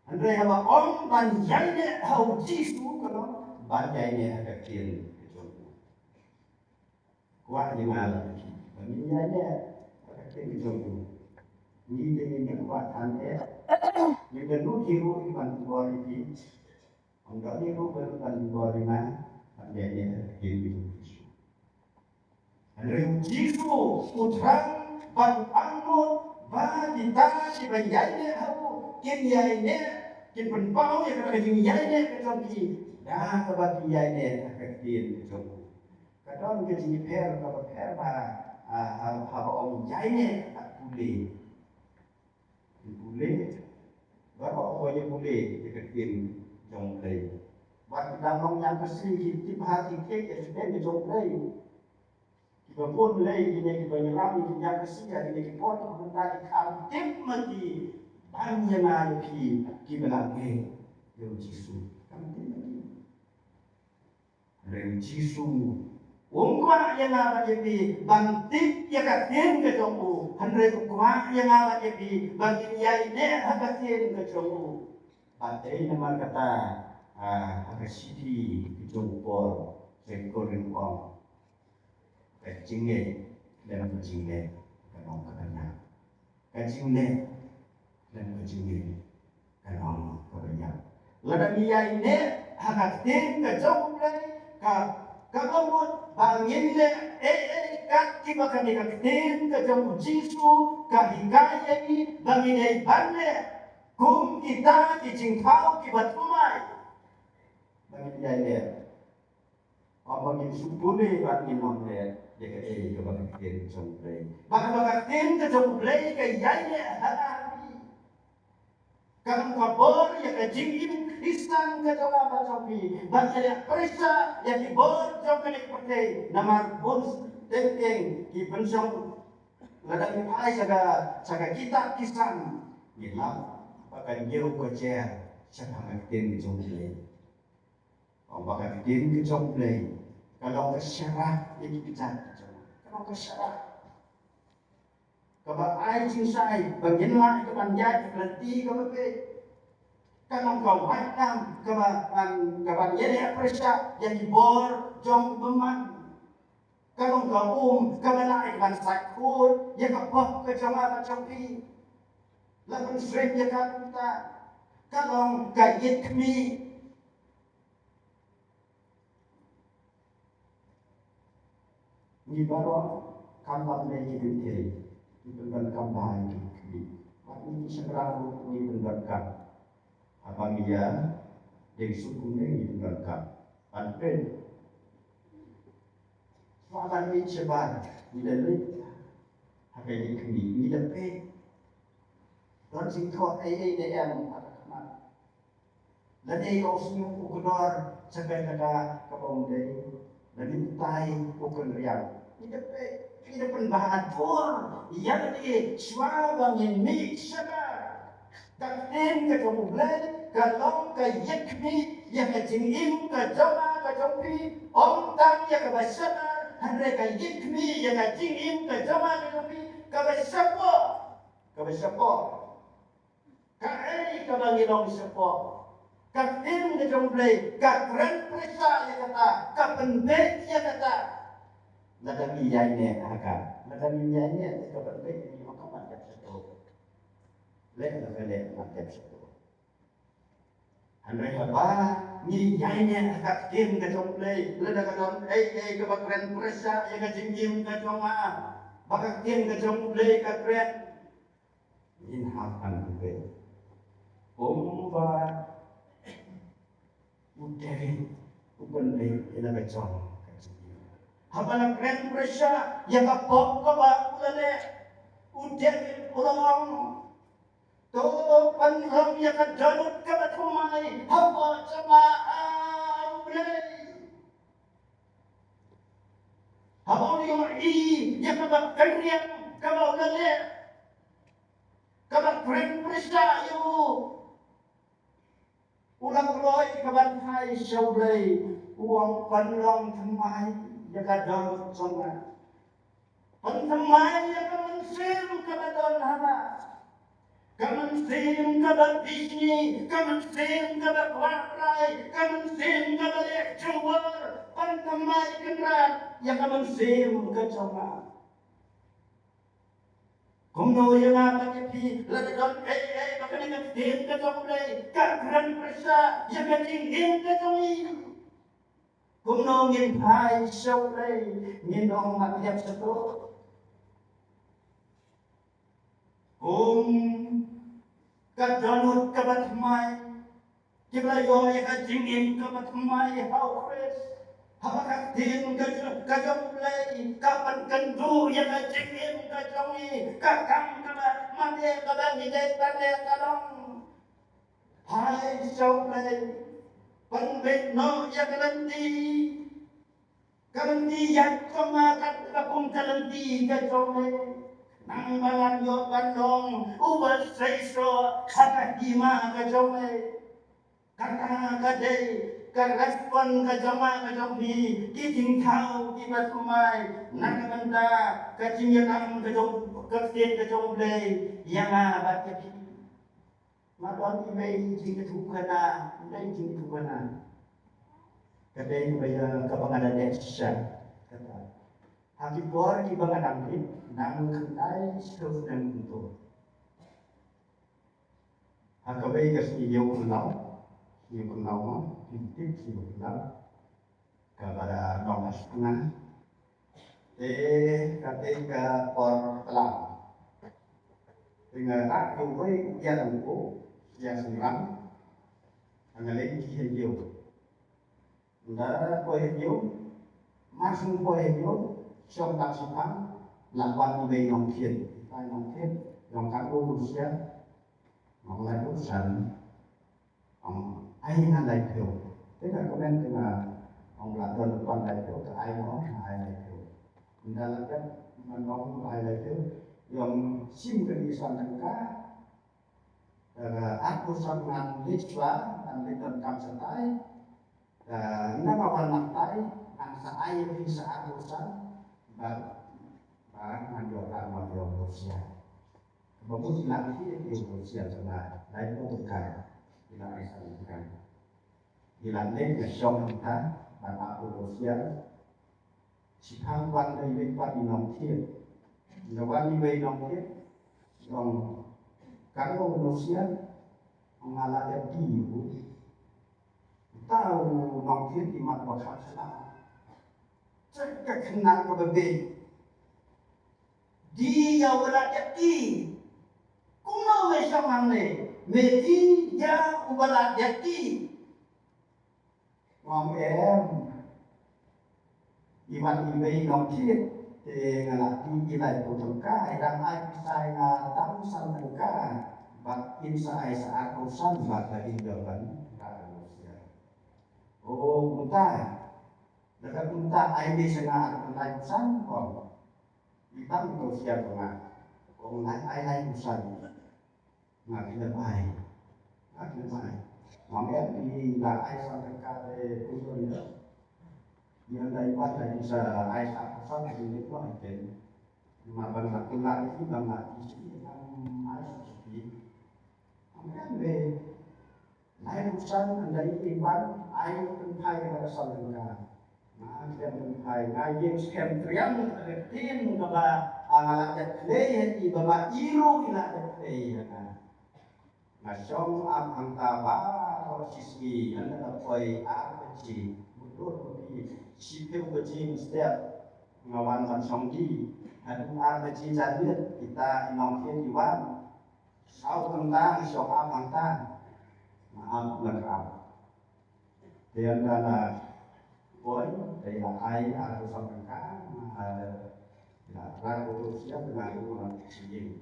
Hynrei haba ong ban ïaineh ha u Jisu ka long ban ïaineh ha ka ktien ka jong u. Kwah ïa nga la ki ban ïaineh ha ka ktien ka jong u. Ngi te ngin ïa kwah than eh. Ngin da nud hi ruh ban bor ïa ki. Ong da ïa ruh ban bor ïa nga ban ïaineh ha ka ktien ka jong u Jisu. Hynrei u Jisu u thrang ban angnud ba kita kiba ïaineh ha u kin ïaineh, kin pynpaw ïa kata ka jingïaineh ka jong ki da kaba ki ïaineh ha ka ktien ka jong u. Ka don ka jingpher kaba pher ba ha, ha, haba ong ïaineh bad pule. Ki pule. Baroh ki pule ïa ka ktien jong U Blei. Bad ki dang long ñiangkyrsi ki tip bha ki tip ïa ka ktien jong U Blei. Kiba bun lei kine kiba ngi lam ki ñiangkyrsi ïa kine ki por ki bynta ki kham tip ma ki ban ïa nga ïa phi kiba la ngeit ïa U Jisu. Kham tip ma ki. Hynrei u Jisu um kwah ïa nga bad ïa phi ban tip ïa ka ktien ka jong u. Hynrei u kwah ïa nga bad ïa phi ban ngin ïaineh ha ka ktien ka jong u. Bad ei namar kata, ah, ha ka shithi ka jong u Paul sha ki Korinth u ong, ka jingngeit lem ka jingleh ka long kaba ïap. Ka jingleh lem ka jingngeit ka long kaba ïap. Lada ngi ïaineh ha ka ktien ka jong U Blei, ka, kaba mut ba ngin leh ei ei kat kiba kane ka ktien ka jong u Jisu ka hikai ïa ngi ba ngin ïai ban leh, kum kita ki jingthaw kiba thymmai. Ba ngin ïaineh. Ba ngin shu pule bad ngin ym leh ïa kaei kaba ka ktien ka jong U Blei. Ba kaba ka ktien ka jong U Blei ka ïaineh ha ngi. Ka long ka bor ïa ka jingim Khristan ka jong nga bad jong phi. Ban ïaleh pyrshah ïa ki bor jong kane ka pyrthei. Namar bun teng teng ki pynshong lada ngi phai sha ka, sha ka kitab Ki Salm, ngi lap ba ka ñiew ka jer shaphang ka ktien ka jong U Blei. Ong ba ka ktien ka jong U Blei ka long ka sharah ïa ki kjat ki jong u. Ka long ka sharah kaba ai jingshai ba ngin lah ïa ka ban ïaid ïa ka lynti kaba peit. Ka long ka waitlam kaba ban, ka ban ïaleh pyrshah ïa ki bor jong u bymman. Ka long ka um kaba lah ïa ka ban sait khuid ïa ka pop ka jong nga bad jong phi. La pynsyriem ïa ka kumta. Ka long ka ïit khmih. Ngi baroh kam bam ne ki dei, ngi pyndonkam bha ïa ki khmih. Bad ngi ki shynrang ruh ngi pyndonkam. Haba ngi ïa deng suk kumne ngi pyndonkam. Ban peit. Shuwa ban mih shabar ngi da leit ha ka ïit khmih, ngi da peit. Don jingthoh ei ei ne em ha ka khmat. Lane u sniew u kdor sha ka jaka kaba ym dei, lane u tai u kynriang. Ngi da peit. Ki da pynbha atur ïa lade shuwa ba ngin mih shabar. Ka ktien ka jong U Blei ka long ka ïit khmih ïa ka jingim ka jong nga ka jong phi. Ym tang ïa kaba shabar, hynrei ka ïit khmih ïa ka jingim ka jong nga ka jong phi, kaba shapoh, kaba shapoh. Kaei kaba ngi long shapoh? Ka ktien ka jong U Blei ka kren pyrshah ïa kata, ka pynbeit ïa kata. Lada ngi ïaineh ha ka, lada ngi ïaineh ha ka pynbeit, ngi ong ka mat dep shapoh. Leh lada leh mat dep shapoh. Hynrei haba ngi ïaineh ha ka ktien ka jong U Blei, lada ka don ei ei kaba kren pyrshah ïa ka jingim ka jong nga, ba ka ktien ka jong U Blei ka kren, ngin hap ban pynbeit. Kumba u David u pynbeit ïa la ka jong ka jingim. Haba la kren pyrshah ïa ka pop kaba u la leh, u David u la ong, to pynlong ïa ka dohnud kaba thymmai hapoh jong nga, ah, U Blei. Haba u la ïohi ïa kaba kynriang kaba u la leh, kaba kren pyrshah ïa u, u la kloi ka ban phai sha U Blei, u ong, pynlong thymmai ïa ka dohnud jong nga. Pynthymmai ïa ka mynsiem kaba don ha nga. Ka mynsiem kaba bishni, ka mynsiem kaba kwah rai, ka mynsiem kaba leh jubor. Pynthymmai, Kynrad, ïa ka mynsiem ka jong nga. Kumno ïa nga bad ïa phi, lada don ei ei ba kane ka ktien ka jong U Blei ka kren pyrshah ïa ka jingim ka jong ngi? Kumno ngin phai sha U Blei, ngin ong mat ïap shato? Kum ka dohnud kaba thymmai, kiba la ïoh ïa ka jingim kaba thymmai ha U Khrist. Haba ka ktien ka jong, ka jong U Blei ka pynkynduh ïa ka jingim ka jong ngi, ka kam kaba mane kaba ngi dei ban leh ka long, phai sha U Blei, pynbeit noh ïa ka lynti. Ka lynti ïaid jong nga kat kaba kum ka lynti ka jong me. Nang ba ngan ïoh ban long uba seisoh ha ka hima ka jong me. Kata ka dei ka respond ka jong nga ka jong phi, ki jingthaw kiba thymmai na ka bynta ka jingïalam ka jong, ka ktien ka jong U Blei ïa nga bad ïa phi. Nga don iwei i jingïathuhkhana, iwei i jingïathuhkhana. Ka dei kaba ïa, kaba nga la leh shisha. Kata, ha ki por kiba nga dang rit, nang khyndai shiteng snem kumto. Ha kawei ka sngi Ïewkyndaw, Ïewkyndaw mo, phi tip Ïewkyndaw. Kaba da long ha Shynrang. Te ka dei ka por tlang. Te nga rah ïa uwei u ïar u ko, ïar Shynrang. Nga leit ki ha ïew. Nga poi ha ïew. Mar shu poi ha ïew, shong tang shiphang, la wan iwei i nongthied. Iwei i nongthied, i ong, katno u siar? Nga ong, laiphew san. Ong, ai nga laiphew. Te nga kmen te nga ong, la don pang laiphew, ka ai mo, nga ai laiphew. Ynda la dep, nga ong ai laiphew. I ong, shim kane san tyngka. Ka arphew san ngan leit shuwa, ngan leit donkam shatai. Ka ynda nga wan nangtai, ngan sa ai ïa phi sa arphew san. Bad, bad ngan ïoh ka, ngan ïoh u siar. Ba mut ki la thied ïa u siar jong nga, laiphew tyngka. Ki la ai san tyngka. Ki la leit, nga shong hangta ban ap u siar. Shiphang wan da iwei pat i nongthied. Ynda wan iwei i nongthied, i ong, katno u siar? Nga la dep die ïa u. Uta u nongthied i mat ba kham shlak. Te ka khynnah kaba bieit, die ïa uba la dep die. Kumno me shong hangne, me die ïa uba la dep die? Nga ong, em. I wan iwei i nongthied, te nga la die i laiphew tyngka, i dang ai pisa ïa nga tang san tyngka. Bad in sa ai sa arphew san, bad la in ïoh ban rah u siar. O, kumta. Lada kumta ai me sha nga arphew san, ong. I bang to siar ko nga. Ko nga ai ai usan. Nga kena bai. Nga kena bai. Mama ya ni la ai sang ka de kunjung ya. Yang dai bai dai sa ai sa usan ni ni ko ai ken. Ma ban la kula ni ban la isi am ai sa sepi. Mama ya ni. Lai usan anda i ban ai pynphai ka Sri Lanka. Nga khlem pynphai, nga ïeng skhem triang ka ktien kaba nga la dep khlei ha i, ba ma i ruh i la dep khlei ha nga. Nga shong ap hangta baroh shisngi, ynda la poi ar baje, mutdur mutdi, shiphew baje mynstep nga wan ban shong di. Haduh ar baje janmiet kita i nongkhian i wan. Saw kynta nga shong ap hangta. Nga ap nga ap. Te ynda la poi, te la ai ar hajar tyngka, nga la rat ruh siap nga ruh rat siap.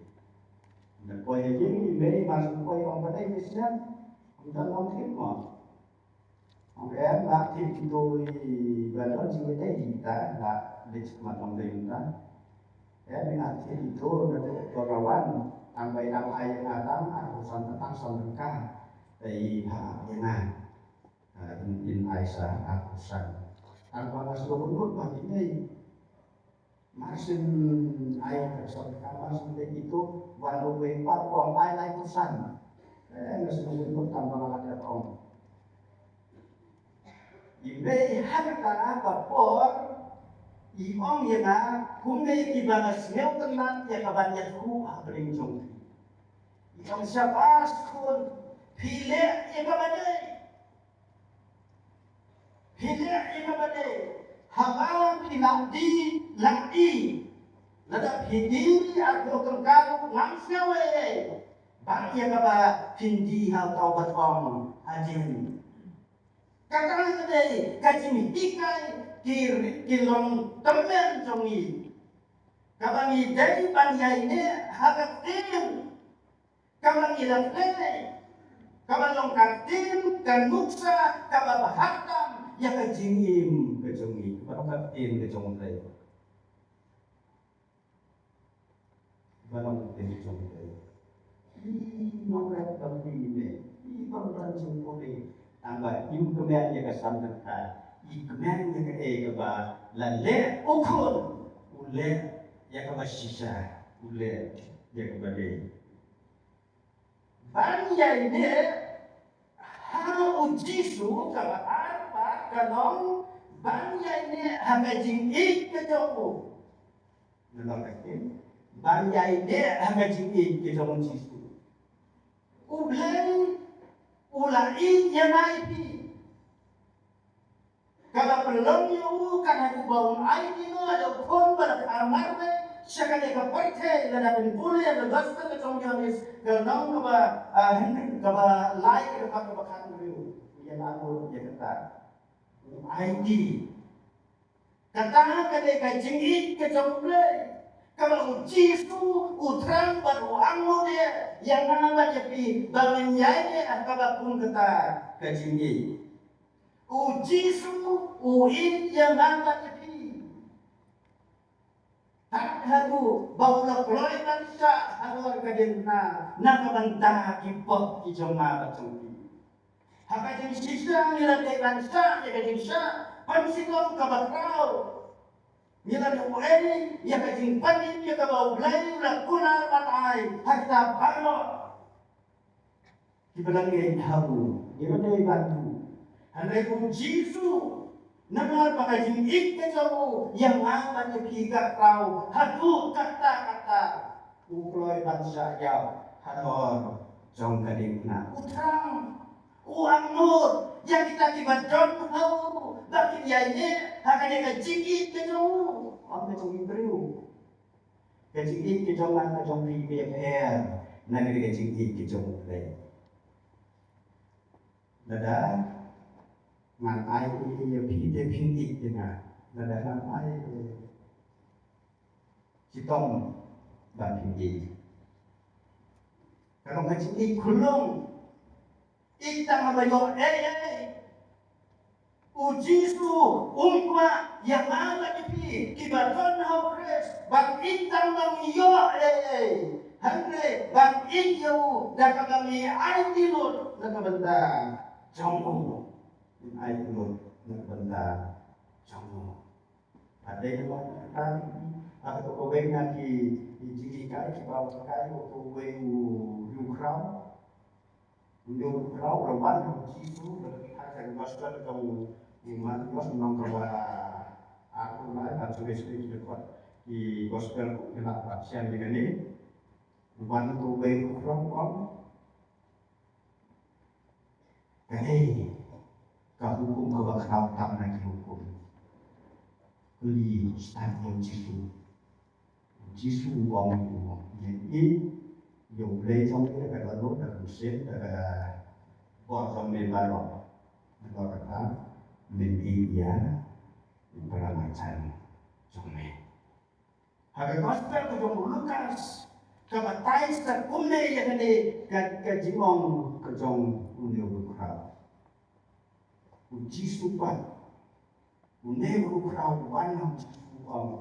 Ynda poi ha ïing i mei, mar shu poi ong, "Ba dei mei siap." Ynda long thik mo. Ong em, la thik itu i ba don jingïadei kita, la leit sha khmat long dei mynta. Em, la thik itu na tu ka rawan, tang bai dang ai nga tang, ar hajar tang san tyngka. Te i ha ïa nga. Ah, in, in ai sa ar hajar. Tang ba nga shu lut ba ki nei. Mar syn ai ka sawdong ka, mar syn dei itu, wan ruh wei pat ong ai lai pyrsan. Eh, nga sngewbha lut tang ba nga la dep ong. I mei ha kata ka por i ong ïa nga, kumne kiba nga sngewtynnat ïa ka ban ïakhun ha pdeng jong phi. I ong shabas khun, phi leh ïa kaba dei. Phi leh ïa kaba dei, haba phi lah die lah i, lada phi die ar hajar tyngka ruh ngam sngew ei ei, bad ïa kaba phin die ha uta u bathong hadien. Kata ka dei ka jinghikai ki, ki long tymmen jong ngi, kaba ngi dei ban ïaineh ha ka ktien. Kaba ngi la klet, kaba long ka ktien ka nuksa kaba bha tam ïa ka jingim ka jong ngi, kaba long ka ktien ka jong U Blei. Kaba long ka ktien ka jong U Blei. I nongrep ka phi ne, i nongrep jong phi ne. Tang ba im kmen ïa ka san tyngka, i kmen ïa kaei kaba la leh u khun, u leh ïa kaba shisha, u leh ïa kaba dei. Ban ïaineh ha U Jisu, kaba ar pat ka long ban ïaineh ha ka jingïeit ka jong u. Ngan ong ka ktien, ban ïaineh ha ka jingïeit ka jong U Jisu. U Blei u la ïeit ïa nga ïa phi. Kaba pynlong ïa u, kata u ba un ai ïa u, ïa u khun ba la kha marwei sha kane ka pyrthei, lada phin pule ïa ka gospel ka jong u Ïoannis, ka lynnong kaba, ah, hynriew, kaba lai, ka dkhot kaba khathynriew. Ïa la u ïa kata. U ai ïa u. Kata ka dei ka jingïeit ka jong U Blei. Kaba U Jisu u thrang bad u angnud ïa nga bad ïa phi ba ngin ïaineh ha kaba kum kata ka jingïeit. U Jisu u ïeit ïa nga bad ïa phi. Tad haduh ba u la kloi ban shah halor ka diengphna na ka bynta ki pop ki jong nga bad jong phi. Ha ka jingshisha ngi la dei ban shah ïa ka jingshah pynshitom kaba khraw. Ngi la dei ban ïa ka jingpynim ïa kaba U Blei u la kular ban ai ha kita baroh. Kiba la ngeit ha u, kiba dei bad u. Hynrei u Jisu, namar ba ka jingïeit ka jong u ïa nga bad ïa phi ka khraw haduh katta katta, u kloi ban shah ïaw halor jong ka diengphna. U thrang, u angnud ïa kita kiba don ha u ba kin ïaineh ha kane ka jingïeit ka jong u, ym ka jong i briew. Ka jingïeit ka jong nga ka jong phi ka ïapher na ka jingïeit ka jong U Blei. Lada ngan ai ïa phi te phin ïeit ïa nga. Lada ngan ai shitom ba phin ïeit. Ka long ka jingïeit khulung. Ïeit tang haba ïoh ei ei. U Jisu um kwah ïa nga bad ïa phi kiba don ha u Khrist ban ïeng tang ban ïoh ei ei, hynrei ban ïeng ïa u da kaba ngi aiti lut na ka bynta jong u. Ngi aiti lut na ka bynta jong u. Hynrei ha kata ka kawei na ki jinghikai kiba u hikai u kawei u riewkhraw. Une u riewkhraw u la wan ha u Jisu, lada phi pule ha ka gospel jong u Mathaios, lynnong kaba arphew lai, bad shuwa shuwa ki dkhot ki gospel ruh ki la pynshai ïa kane. U wan ha u riewkhraw u ong, kaei ka hukum kaba khraw tam na ki hukum? Kylli u Jisu. Jisu u ong ïa u, ïeit ïa U Blei jong me da ka dohnud, da ka mynsiem, da ka bor jong me baroh. Nalor kata, men ïeit ïa u paramarjan jong me. Ha ka gospel ka jong u Lukas, ka batai sa kumne ïa kane ka, ka jingong ka jong une u riewkhraw. U Jisu pat, une u riewkhraw u wan ha u Jisu u ong,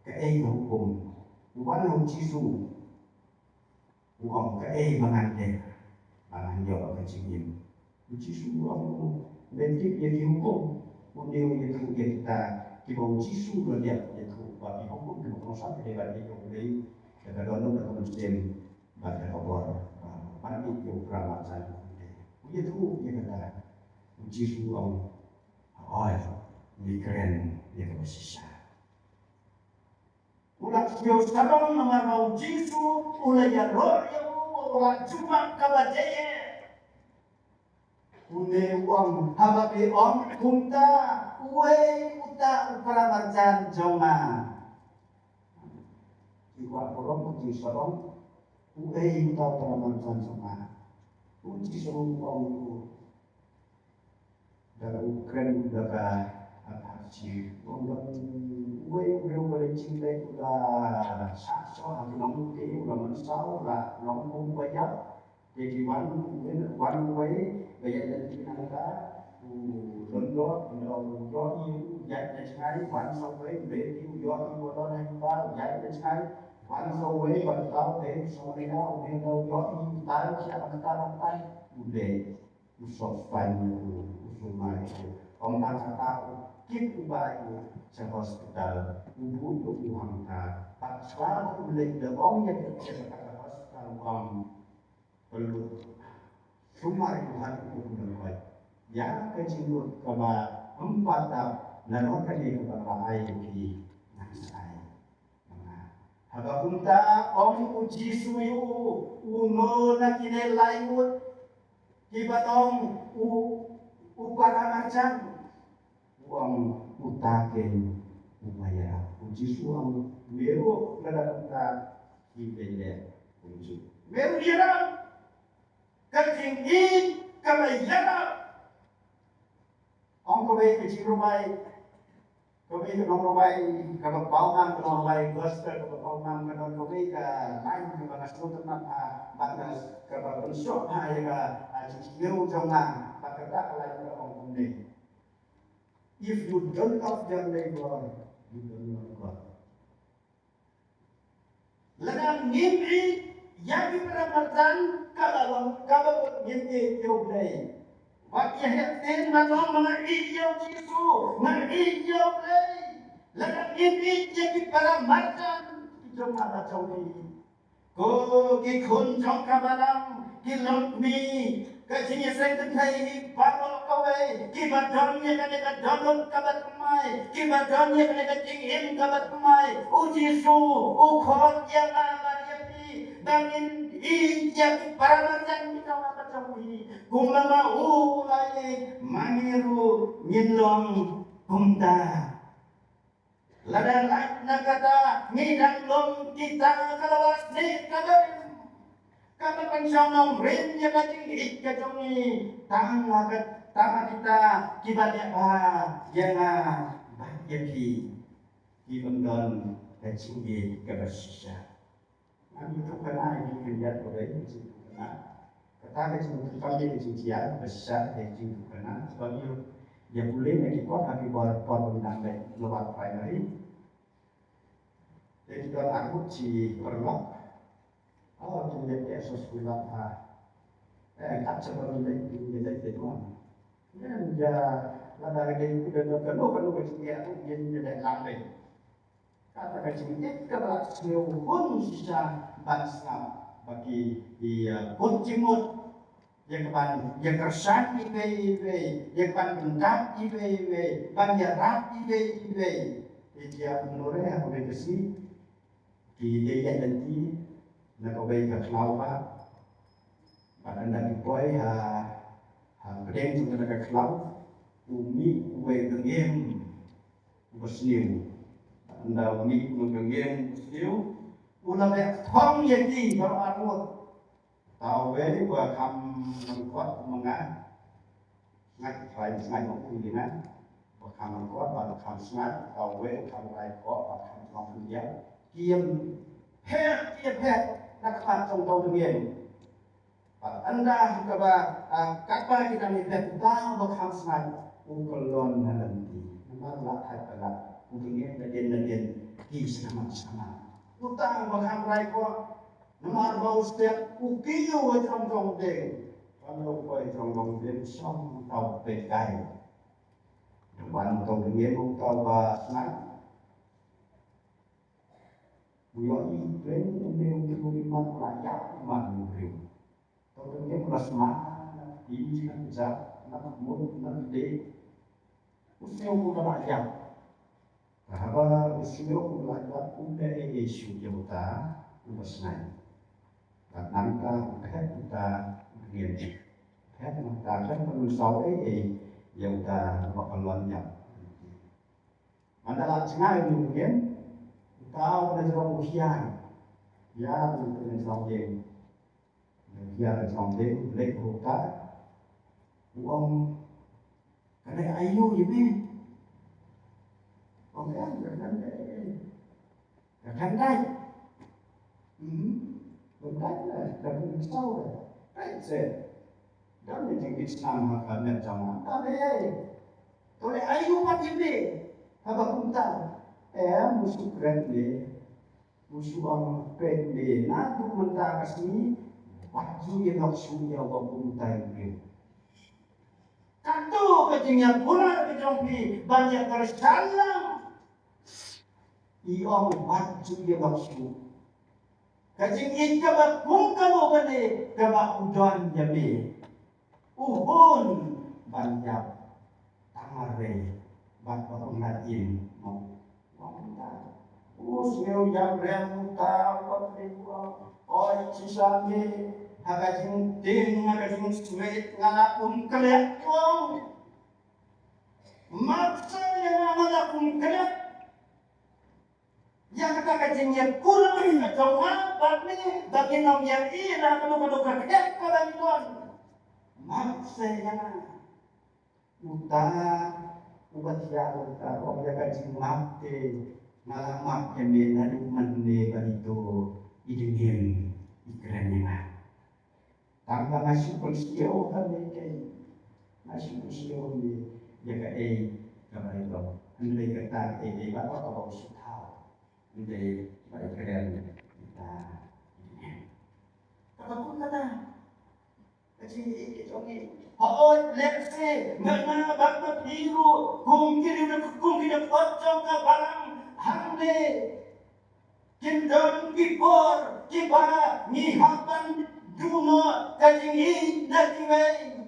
kaei ka hukum? U wan ha u Jisu u ong, kaei ba ngan leh ba ngan ïoh ka jingim? U Jisu u ong, men tip ïa ki hukum? Une u ïathuh ïa kita kiba u Jisu u la dep ïathuh, ba ki hukum kiba kongsan ki dei ban ïeit ïa U Blei da ka dohnud, da ka mynsiem bad da ka bor. Ban ïeit ïa u paramarjan jong me. U ïathuh ïa kata. U Jisu u ong, hooid, ngi kren ïa kaba shisha. U la sngewsarong namar ba u Jisu u la ïaroh ïa u, u la jubab kaba dei. Une u ong, haba phi ong kumta, uei uta u paramarjan jong nga? Ki kwah burom, ki sngewsarong, uei uta u paramarjan jong nga? U Jisu u ong, da u kren da ka apathy, u ong, uwei u briew ba la jingleh u la shah shoh ha ki longkmie, u la mynsaw, u la long kum ba ïap. Te ki wan, wan uwei ba ïaid lynti nangta, u lyngdoh, u ïohi, u ïaid na jngai, wan sa uwei, u leit, u ïohi, u don hangta, u ïaid na jngai, wan sa uwei, wan tau, te u Samaria, u ne u ïohi, u tai, u shah hangta, hangta, u leit. U soh paiñ ïa u, u sumar ïa u. Ym tang kata, u kit u bah ïa u sha hospital, u buh ïa u hangta. Bad shuwa ba u leit, da ong ïa ki, ïa kata ka hospital, u ong, pynlut sumar ïa u ha u, u pynlut ïa ka jinglut kaba ym pat dap, nalor kane kaba la ai ïa phi, ngan sa ai. Haba kumta ong u Jisu ïa u, uno na kine lai ngut kiba ong u, u paramarjan? U ong, uta keiñ uba ïarap. U Jisu u ong, me ruh lada kumta, phi dei leh kumjuh. Me ruh ïarap. Ka jingïeit kaba ïarap. Ong kawei ka jingrwai, kawei ka nongrwai kaba paw nam, ka nongrwai gospel kaba paw nam, ka don kawei ka lain kaba nga sngewtynnat ha, bad nga, kaba pynshoh ha ïa ka, ah, jingsngew jong nga, bad kata ka lain ka ong kumne: If you don't love your neighbor, you don't love God. Lada ngim ïeit ïa ki paramarjan, kaba long, kaba ngim ïeit ïa U Blei. Wat ïa heh ktien ban ong ba nga ïeit ïa U Jisu, nga ïeit ïa U Blei. Lada ngim ïeit ïa ki paramarjan ki jong nga bad jong phi, ko ki khun jong ka balang, ki longkmie, ka jingïaseng kynthei hi baroh kawei, kiba don ïa kane ka dohnud kaba thymmai, kiba don ïa kane ka jingim kaba thymmai, U Jisu u khot ïa nga bad ïa phi ba ngin ïeit ïa ki paramarjan ki jong nga bad jong phi, kumba ma u la ïeit, ma ngi ruh ngin long kumta. Lada lait na kata, ngi dang long kita ka lawasnieh kaba rim, kaba pynshong nongrim ïa ka jingïeit ka jong ngi, tang ha ka, tang ha kita kiba leh bha ïa nga bad ïa phi, ki bym don ka jingïeit kaba shisha. Ngan ïathuh kane ïa ki khyndiat kawei ka jingïathuh kane. Kata ka jingïathuh kane ka jingïathuh kaba shisha ka jingïathuh kane. Sebab ngi ruh, Ïa pule na ki kot ha ki bor por bym dang leit lower primary. Te ki don arngut shi paralok. Oh, kin ïa teh sos paralok ha. Eh, kat sa paralok kin ïa leit te tuan. Ïa, ïa, lada ka dei ku don kano kano ka jingeh ruh kin ïa leit lang leit. Kata ka jingeh ka ba la sngewhun shisha ban sngap ba ki, ki, eh, bud jingmut. Ïa ka ban ïa kyrshan iwei iwei, ïa ka ban pyndap iwei iwei, ban ïarap iwei iwei. Te jia kumno re ha kawei ka sngi, ki dei ïaid lynti na kawei ka khlaw ba, bad ynda ki poi ha, ha pdeng jong kata ka khlaw, u mih uwei u dngiem uba sniew. Bad ynda u mih uwei u dngiem uba sniew, u la beh thong ïa ki baroh arngut. Uta uwei uba kham lyngkot u ma nga. Nga tharai sngaid noh u ïa nga. Uba kham lyngkot bad uba kham sngaid, uta uwei uba kham rai koh bad kham shnong khyndiat. Ki ïa phet, ki ïa phet na khmat jong uta u dngiem. Bad ynda kaba, ah, katba ki dang ïa phet, uta uba kham sngaid u kyllon na lynti. Namar la thait palat u dngiem nadien nadien ki shakhmat shakhmat. Uta uba kham rai koh, namar ba u step u kiew ha jrong jong dieng. Ynda u poi ha jrong jong dieng, shong uta u peitkai. Wan uta u dngiem, uta uba sngaid. U ïohi u dngiem, une u dngiem u imat, u la ïap imat u briew. Uta u dngiem u la sma na kti, na kjat, na kmut, na kdie. U sngew kumba la ïap. Haba u sngew kumba la ïap, um leh ei ei shuh ïa uta uba sngaid. Bad nangta u phet uta u dngiem. Phet nangta, phet ban mynsaw ei ei ïa uta uba kyllon ïap. Ynda la jngai une u dngiem, uta uba na jrong u hiar. Hiar uta na jrong dieng. U hiar na jrong dieng, u leit ha uta. U ong, "Ka dei aïu ïa me?" U ong, "Em, ka dei, ka dei." Hmm. Bym dei la, da bym saw la. Peit seh. Don ïa jingkit snam ha ka met jong nga. Ka dei. To leh aïu pat ïa me haba kumta? Em, u shu kren me. U shu ong peit me. Naduh mynta ka sngi, wat ju ïalok shuh ïa uba kumta ïa u. Kato ka jingïakular ka jong phi ban ïa kyrshan lang. I ong wat ju ïalok shuh. Ka jingïeit kaba kum kano kane kaba u don ïa me. U hun ban ïap tang marwei bad ba un lait im mo. U sngew ïap rem uta, u ong, oi shisha me, ha ka jingtieng, ha ka jingsngewsih nga la kum klet, u ong. Mat sa ïa nga, nga la kum klet. Ïa kata ka jingïakular ka jong nga bad me, ba ngin ym ïa ïeh na kano kano ka klet kaba ngi don. Mat sa ïa nga. Uta uba thiah uta, ong ïa ka jingmap te, nga la map ïa me naduh mynne ba ito i dngiem i kren ïa nga. Tang ba nga shu pynshitom ha me kei. Nga shu pynshitom ha me ïa kaei kaba ito. Hynrei kata kaei kaei baroh kaba u shu thaw. Hynrei ba i kren ïa kita i dngiem. Kaba kum kata. Ka jingïeit ka jong ngi. Hooid, lehse ma nga bad ma phi ruh kum ki riewdykot, kum ki dykot jong ka balang hangne, kin don ki por kiba ngi hap ban duh noh ka jingïeit na kiwei.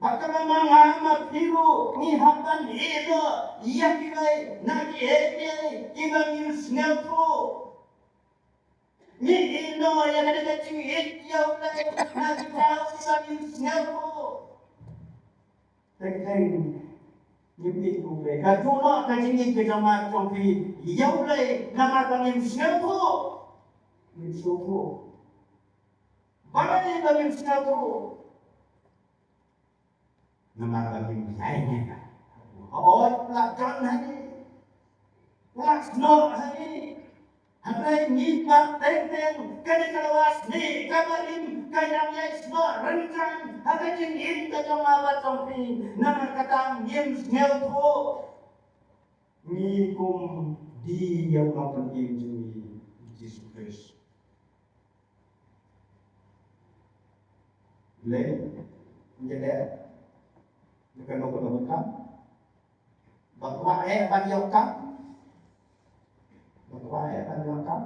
Bad kaba ma nga ma phi ruh ngi hap ban ïeh noh ïa kiwei na kiei kiei kiba ngim sngewthuh. Ngi ïeh noh ïa kane ka jingïeit ïa U Blei na kita kiba ngim sngewthuh. Teng teng ngim ïeit U Blei. Ka duh noh ka jingïeit ka jong nga jong phi ïa U Blei namar ba ngim sngewthuh. Ngim sngewthuh. Balei ba ngim sngewthuh? Namar ba ngim ïaineh. Hooid, u la don hangne. U la snoh hangne. Hynrei ngi kwah teng teng kane ka dawa snieh kaba im ka ïaid snoh ryngkang ha ka jingim ka jong nga bad jong phi. Namar kata ngim sngewthuh. Ngi kum die ïa u Nongpynim jong ngi, Jisu Khrist. Leh, ngi leh, ngi kano kano ka kam. Ba kwah eh ban ïoh kam. Ba kwah eh ban ïoh kam.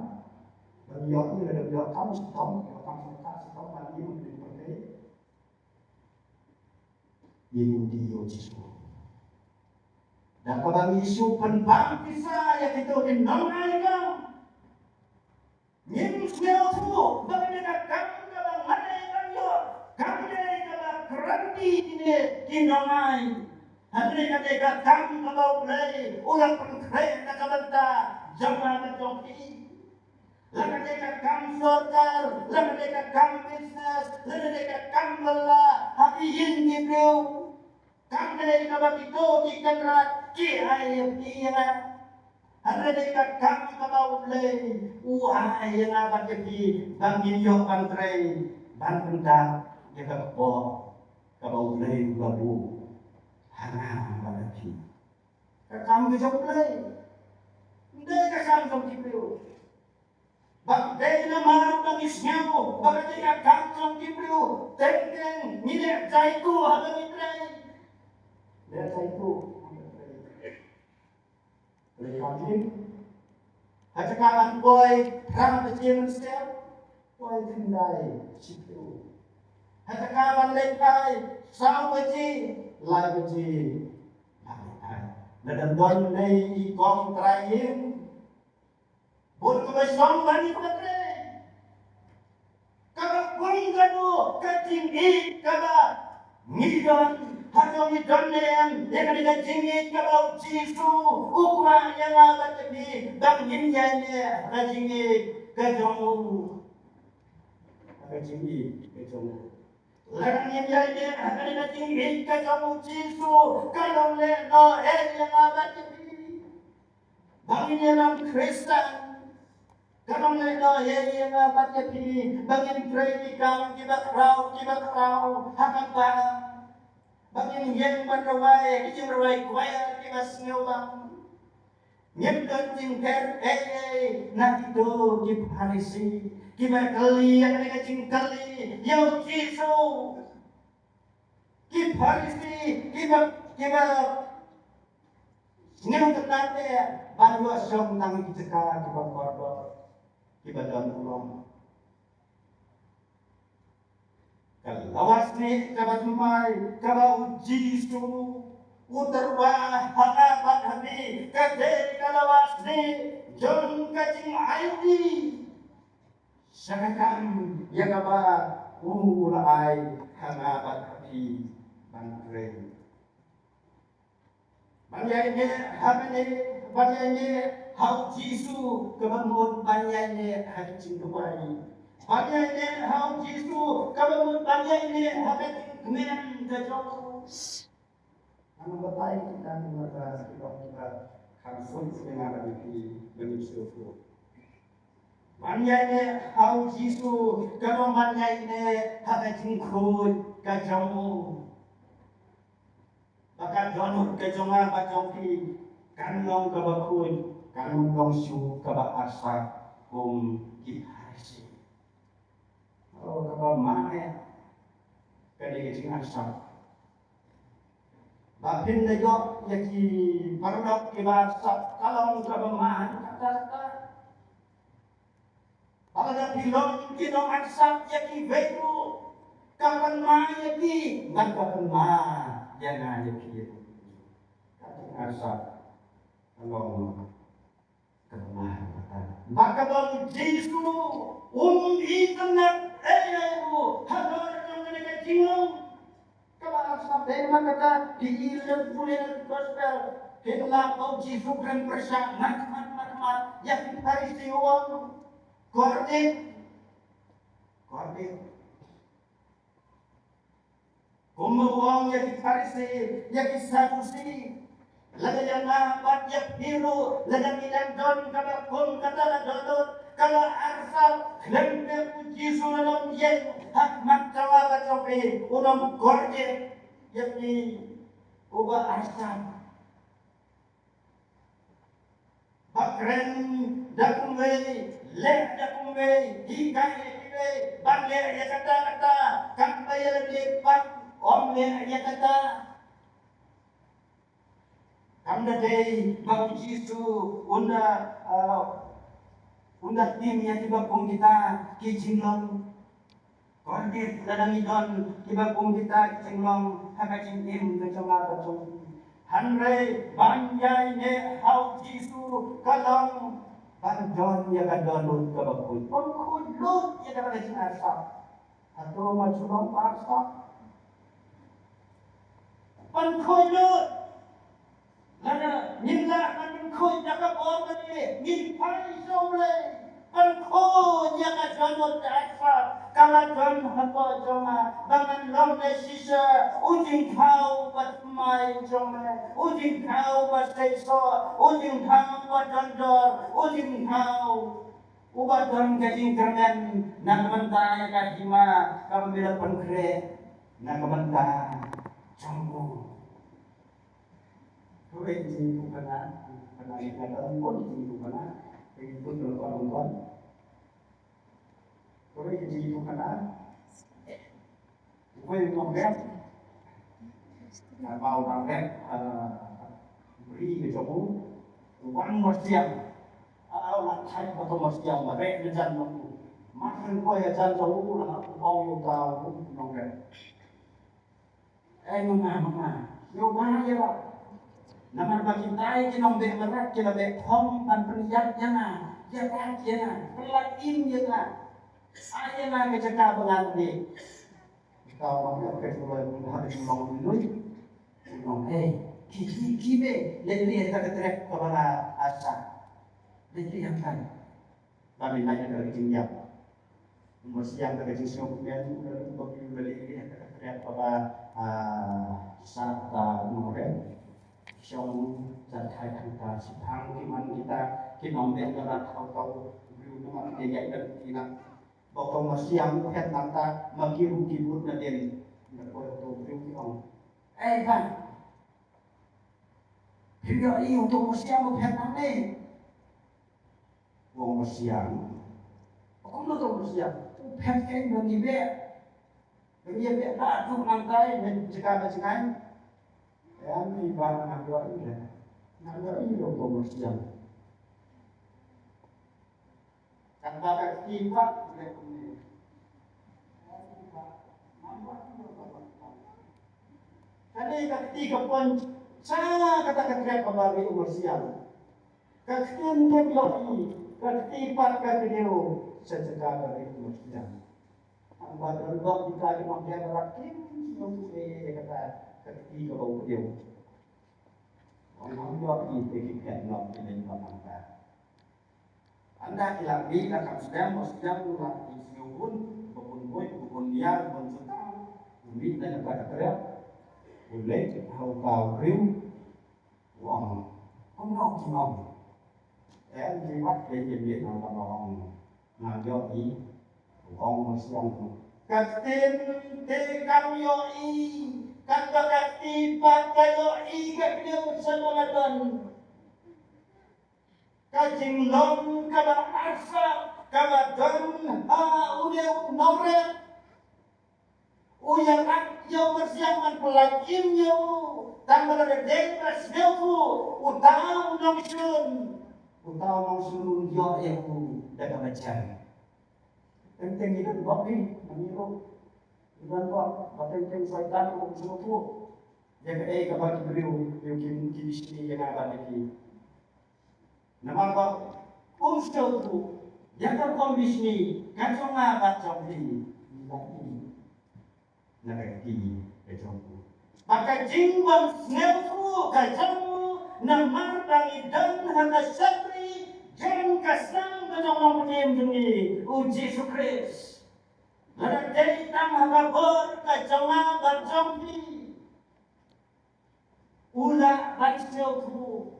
Ban ïoh ngi la dep ïoh kam, shitom, ïoh kam, shitom, shitom, ban ngi mun ngi pyrthei. Ngi kum die ïa u Jisu. Da kaba ngi shu pynbang pisa ïa kito ki nongai kam. Ngim sngewthuh ba kane ka kam kaba nga dei ban ïoh kam dei kaba kren ïa kine ki nongai. Hynrei kane ka kam kaba U Blei u la pynkhreh na ka bynta jong nga bad jong phi. La kane ka kam sorkar, la kane ka kam business, la kane ka kam bylla ha ki ïing ki briew. Kam kane kaba kito ki kynrad ki ai ïa phi ïa nga. Hynrei ka kam kaba U Blei u ai ïa nga bad ïa phi ban ngin ïoh ban trei ban pyndap ïa ka kpoh kaba U Blei u la buh ha nga bad ha phi. Ka kam ka jong U Blei. Ym dei ka kam jong ki briew. Ba dei namar ba ngi sngew ba ka dei ka kam jong ki briew, teng teng ngi leh jaitu haba ngi trei. Leh jaitu haba ngi trei. Leh kam jin. Ha jaka ban poi phra baje mynstep, poi khyndai shiphew. Ha jaka ban leit phai saw baje, lai baje ban leit phai. Lada ym don dei i kong trai ïing, bun kaba shong ban ïa kaba trei. Kaba kum kano ka jingïeit kaba ngi don, ha kaba ngi don ne em ïa kane ka jingïeit kaba u Jisu u kwah ïa nga bad ïa phi ba ngin ïaineh ha ka jingïeit ka jong u. Ha ka jingïeit ka jong u. Lada ngim ïaineh ha kane ka jingïeit ka jong u Jisu, ka long lehnoh ïa nga bad ïa phi. Ba ngin ïalam Khristan, ka long lehnoh ïa nga bad ïa phi, ba ngin trei ki kam kiba khraw kiba khraw ha ka balang. Ba ngin ïeng ban rwai ki jingrwai choir kiba sngewbang. Ngim don jingker ei ei na kito ki Pharisi kiba kylli ïa kane ka jingkylli ïa u Jisu. Ki Pharisi kiba, kiba sngewtynnat eh ban ïoh shong tang ki jaka kiba kordor, kiba don u long. Ka dawa snieh kaba thymmai kaba u Jisu u tyrwa ha nga bad ha phi, ka dei ka dawa snieh jong ka jingaiti sha ka kam ïa kaba u la ai ha nga bad ha phi ban trei. Ban ïaineh ha kane, ban ïaineh ha u Jisu kaba mut ban ïaineh ha ka jingduwai. Ban ïaineh ha u Jisu kaba mut ban ïaineh ha ka jingkmen ka jong u. Ngan batai kita ngan batai kita kita kan sun sengara di di begitu. Ban ïaineh ha u Jisu kaba ban ïaineh ha ka jingkhuid ka jong u. Ba ka dohnud ka jong nga bad jong phi kan long kaba khuid, kan long shuh kaba arsap kum ki Pharisi. Oh, kaba man eh ka dei ka jingarsap. Ba phin da ïoh ïa ki paralok kiba arsap ka long kaba man kata kata. Ba lada phi long ki nongarsap ïa kiwei ruh, ka pynma ïa phi bad ka pynma ïa nga ïa phi ruh. Ka jingarsap ka long kaba man kata. Ba kaba u Jisu um itynnad ei ei ruh halor jong kane ka jinglong. Kaba arsap dei ma kata, phi i lem pule na gospel. Phin lap ba u Jisu kren pyrshah mat mat mat mat ïa ki Pharisi, u ong, kordit. Kordit. Kumba u ong ïa ki Pharisi, ïa ki Sadusi. Lada ïa nga bad ïa phi ruh, lada ngi dang don kaba kum kata la dohnud, ka la arsap, khlem pep U Jisu la long ïeng ha khmat jong nga bad jong phi, u nongkordit ïa phi uba arsap. Ba kren da kumwei, leh da kumwei, hikai ïa kiwei ban leh ïa kata kata, kam ba ïa lade pat ym leh ïa kata. Kam da dei ba U Jisu un da, uh, un da tim ïa kiba kum kita ki jinglong. Kordit lada ngi don kiba kum kita ki jinglong ha ka jingim ka jong nga ka jong phi. Hynrei ban ïaineh ha U Jisu ka long ban don ïa ka dohnud kaba khuid. Ban khuid lut ïa kata ka jingarsap. Hato nga shu long ba arsap? Ban khuid lut. Lada ngim lah ban pynkhuid da ka bor kane, ngin phai sha U Blei. Pynkhuid ïa ka dohnud ka arsap ka la don hapoh jong nga, ba ngan long ne shisha u jingthaw ba thymmai jong me, u jingthaw ba seisoh, u jingthaw ba dondor, u jingthaw uba don ka jingkyrmen na ka bynta ïa ka hima kaba me la pynkhreh na ka bynta jong u. Kawei ka jingïathuhkhana, khana ïa ka don bun ka jingïathuhkhana, ka jingïathuh ka la kon kon. Kawei ka jingïathuhkhana. Uwei u nongrep. Haba u nongrep, ah, bri ka jong u. U wan marsiang. Ah, u la thait bad u marsiang, mareh na jan jong u. Mar shu poi ha jan jong u, la ong ïa uta u nongrep. Ei mama, mama, ïa u bah ïa la. Namar ba kitai ki nongbeh mrad ki la beh phong ban pynïap ïa nga, ïa la ïa nga, pynlait im ïa nga. Ai ïa nga ka jaka ba ngan leh. Ka ong ïa ka jingmut ba ha ka jinglong lui. Ong ei, ki ki ki me, leit leh ha ka trep kaba la arsap. Leit leh hangtai. Ba me lait ha ka jingïap. U marsiang da ka jingsngewkmen u la lum ba u la leit leh ha ka trep kaba, ah, sah ta u nongrep. Shong sa thait hangta shiphang ki man kita ki nongbeh mrad ha uta u briew namar te ïaid lynti na. Ba uta u marsiang u phet nangta ma ki ruh ki bud na dien. Nga poi uta u briew ki ong, ei bah, phim ïohi uta u marsiang u phet nangne? U ong marsiang. Kumno uta u marsiang? U phet kein ba ngi beh. Ba ngi beh ba tu nangtai na jaka ba jngai. Em, i bah, nga ïohi leh. Nga ïohi leh uta u marsiang. Katba ka kti pat leh kumne. Kane ka kti ka pon sha kata ka trep kaba rieh u marsiang. Ka ktien ka ïohi, ka kti pat ka kdew sha jaka ba rieh u marsiang. Haba don bok kita ki nongbeh mrad kim sngewthuh ei ei ïa kata ka kti kaba u kdew. Ong ong ïohi te ki phet noh ki leit noh nangta. Ynda ki la mih la kam sdang, ba sdang la ki sngewbun, ba bun buit, ba bun niar, ba bun jutang. U mih na kata ka trep. U leit ha uta u briew. U ong, kumno ki ong? Em, ki wad leit ïa mih na kata ka ong. Ngam ïohi. U ong marsiang. Ka ktien te kam ïohi. Katba ka kti pat ka ïohi ka kdew sha ba la don. Ka jinglong kaba arsap kaba don ha une u nongrep. U ïarap ïa u marsiang ban pynlait im ïa u. Tang ba la dei ba sngewthuh uta u nongshlur. Uta u nongshlur u ïoh ïa u da kaba jan. Teng teng ngi don bok hi, ngi ruh. Ngi don bok, ba teng teng Soitan u sngewthuh ïa kaei kaba ki briew, briew ki, ki bishni ïa nga bad ïa ki. Namar ba um sngewthuh ïa ka rukom bishni ka jong nga bad jong phi. Na ka kti ka jong u. Ba ka jingbym sngewthuh ka jong u namar ba ngi don ha ka shakri jong ka snam ka jong u Nongpynim jong ngi u Jisu Khrist. Lada dei tang ha ka bor ka jong nga bad jong phi. U u lah ban sngewthuh.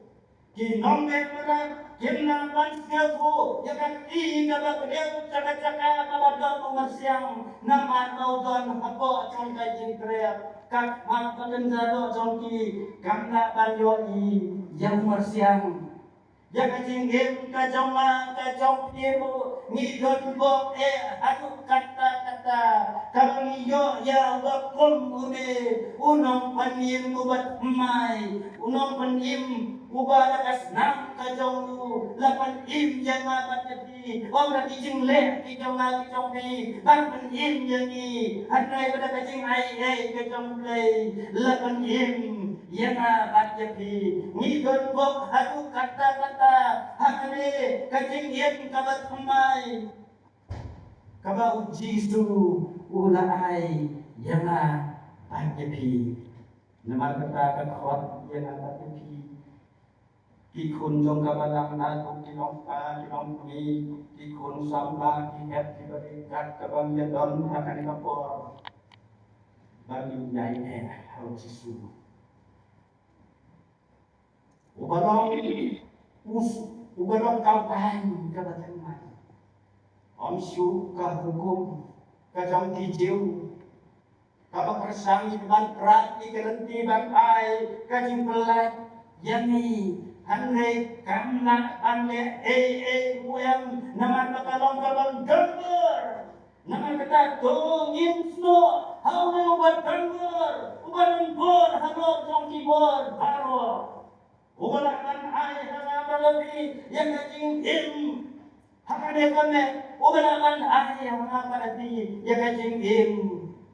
Ki nongmihkhmat kim lah ban sngewthuh ïa ka kti kaba kdew jaka jaka kaba don u myrsiang, namar ba u don hapoh jong ka jingtrep. Ka khmat ba kynja doh jong ki kam lah ban ïohi ïa u myrsiang. Ïa ka jingim ka jong nga ka jong phi ruh ngi don bok eh haduh katta katta. Kaba ngi ïoh ïa uba kum une u nongpynim uba thymmai, u nongpynim uba da ka snam ka jong u la pynim ïa nga bad ïa phi. Ong da ki jingleh ki jong nga ki jong phi ban pynim ïa ngi. Hynrei ba da ka jingai ei ka jong U Blei la pynim ïa nga bad ïa phi. Ngi don bok haduh katta katta ha kane ka jingim kaba thymmai kaba U Jisu u la ai ïa nga bad ïa phi. Namar kata ka khot ïa nga bad ïa phi, ki khun jong ka balang, naduh ki nongpa ki nongkmie, ki khun samla, ki hep ki barikat, kaba ngi ïa don ha kane ka por ba ngin ïai eh ha U Jisu. Uba long us, uba long ka waiñ kaba thymmai. Ym shuh ka hukum ka jong ki Jiw kaba kyrshan ban prat ïa ka lynti ban ai ka jingpyllait ïa ngi. Hynrei kam lah ban leh ei ei ruh em, namar ba ka long kaba don bor. Namar kata to ngin snoh ha une uba don bor, uba don bor halor jong ki bor baroh. Uba lah ban ai ha nga bad ïa phi ïa ka jingim ha kane ka met, uba lah ban ai ha nga bad ïa phi ïa ka jingim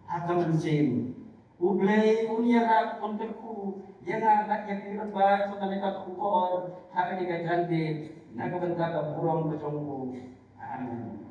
ha ka mynsiem. U Blei un ïarap un kyrkhu ïa nga bad ïa phi ryngkat ha kane ka khubor, ha kane ka janmiet, na ka bynta ka burom ka jong u. Amen.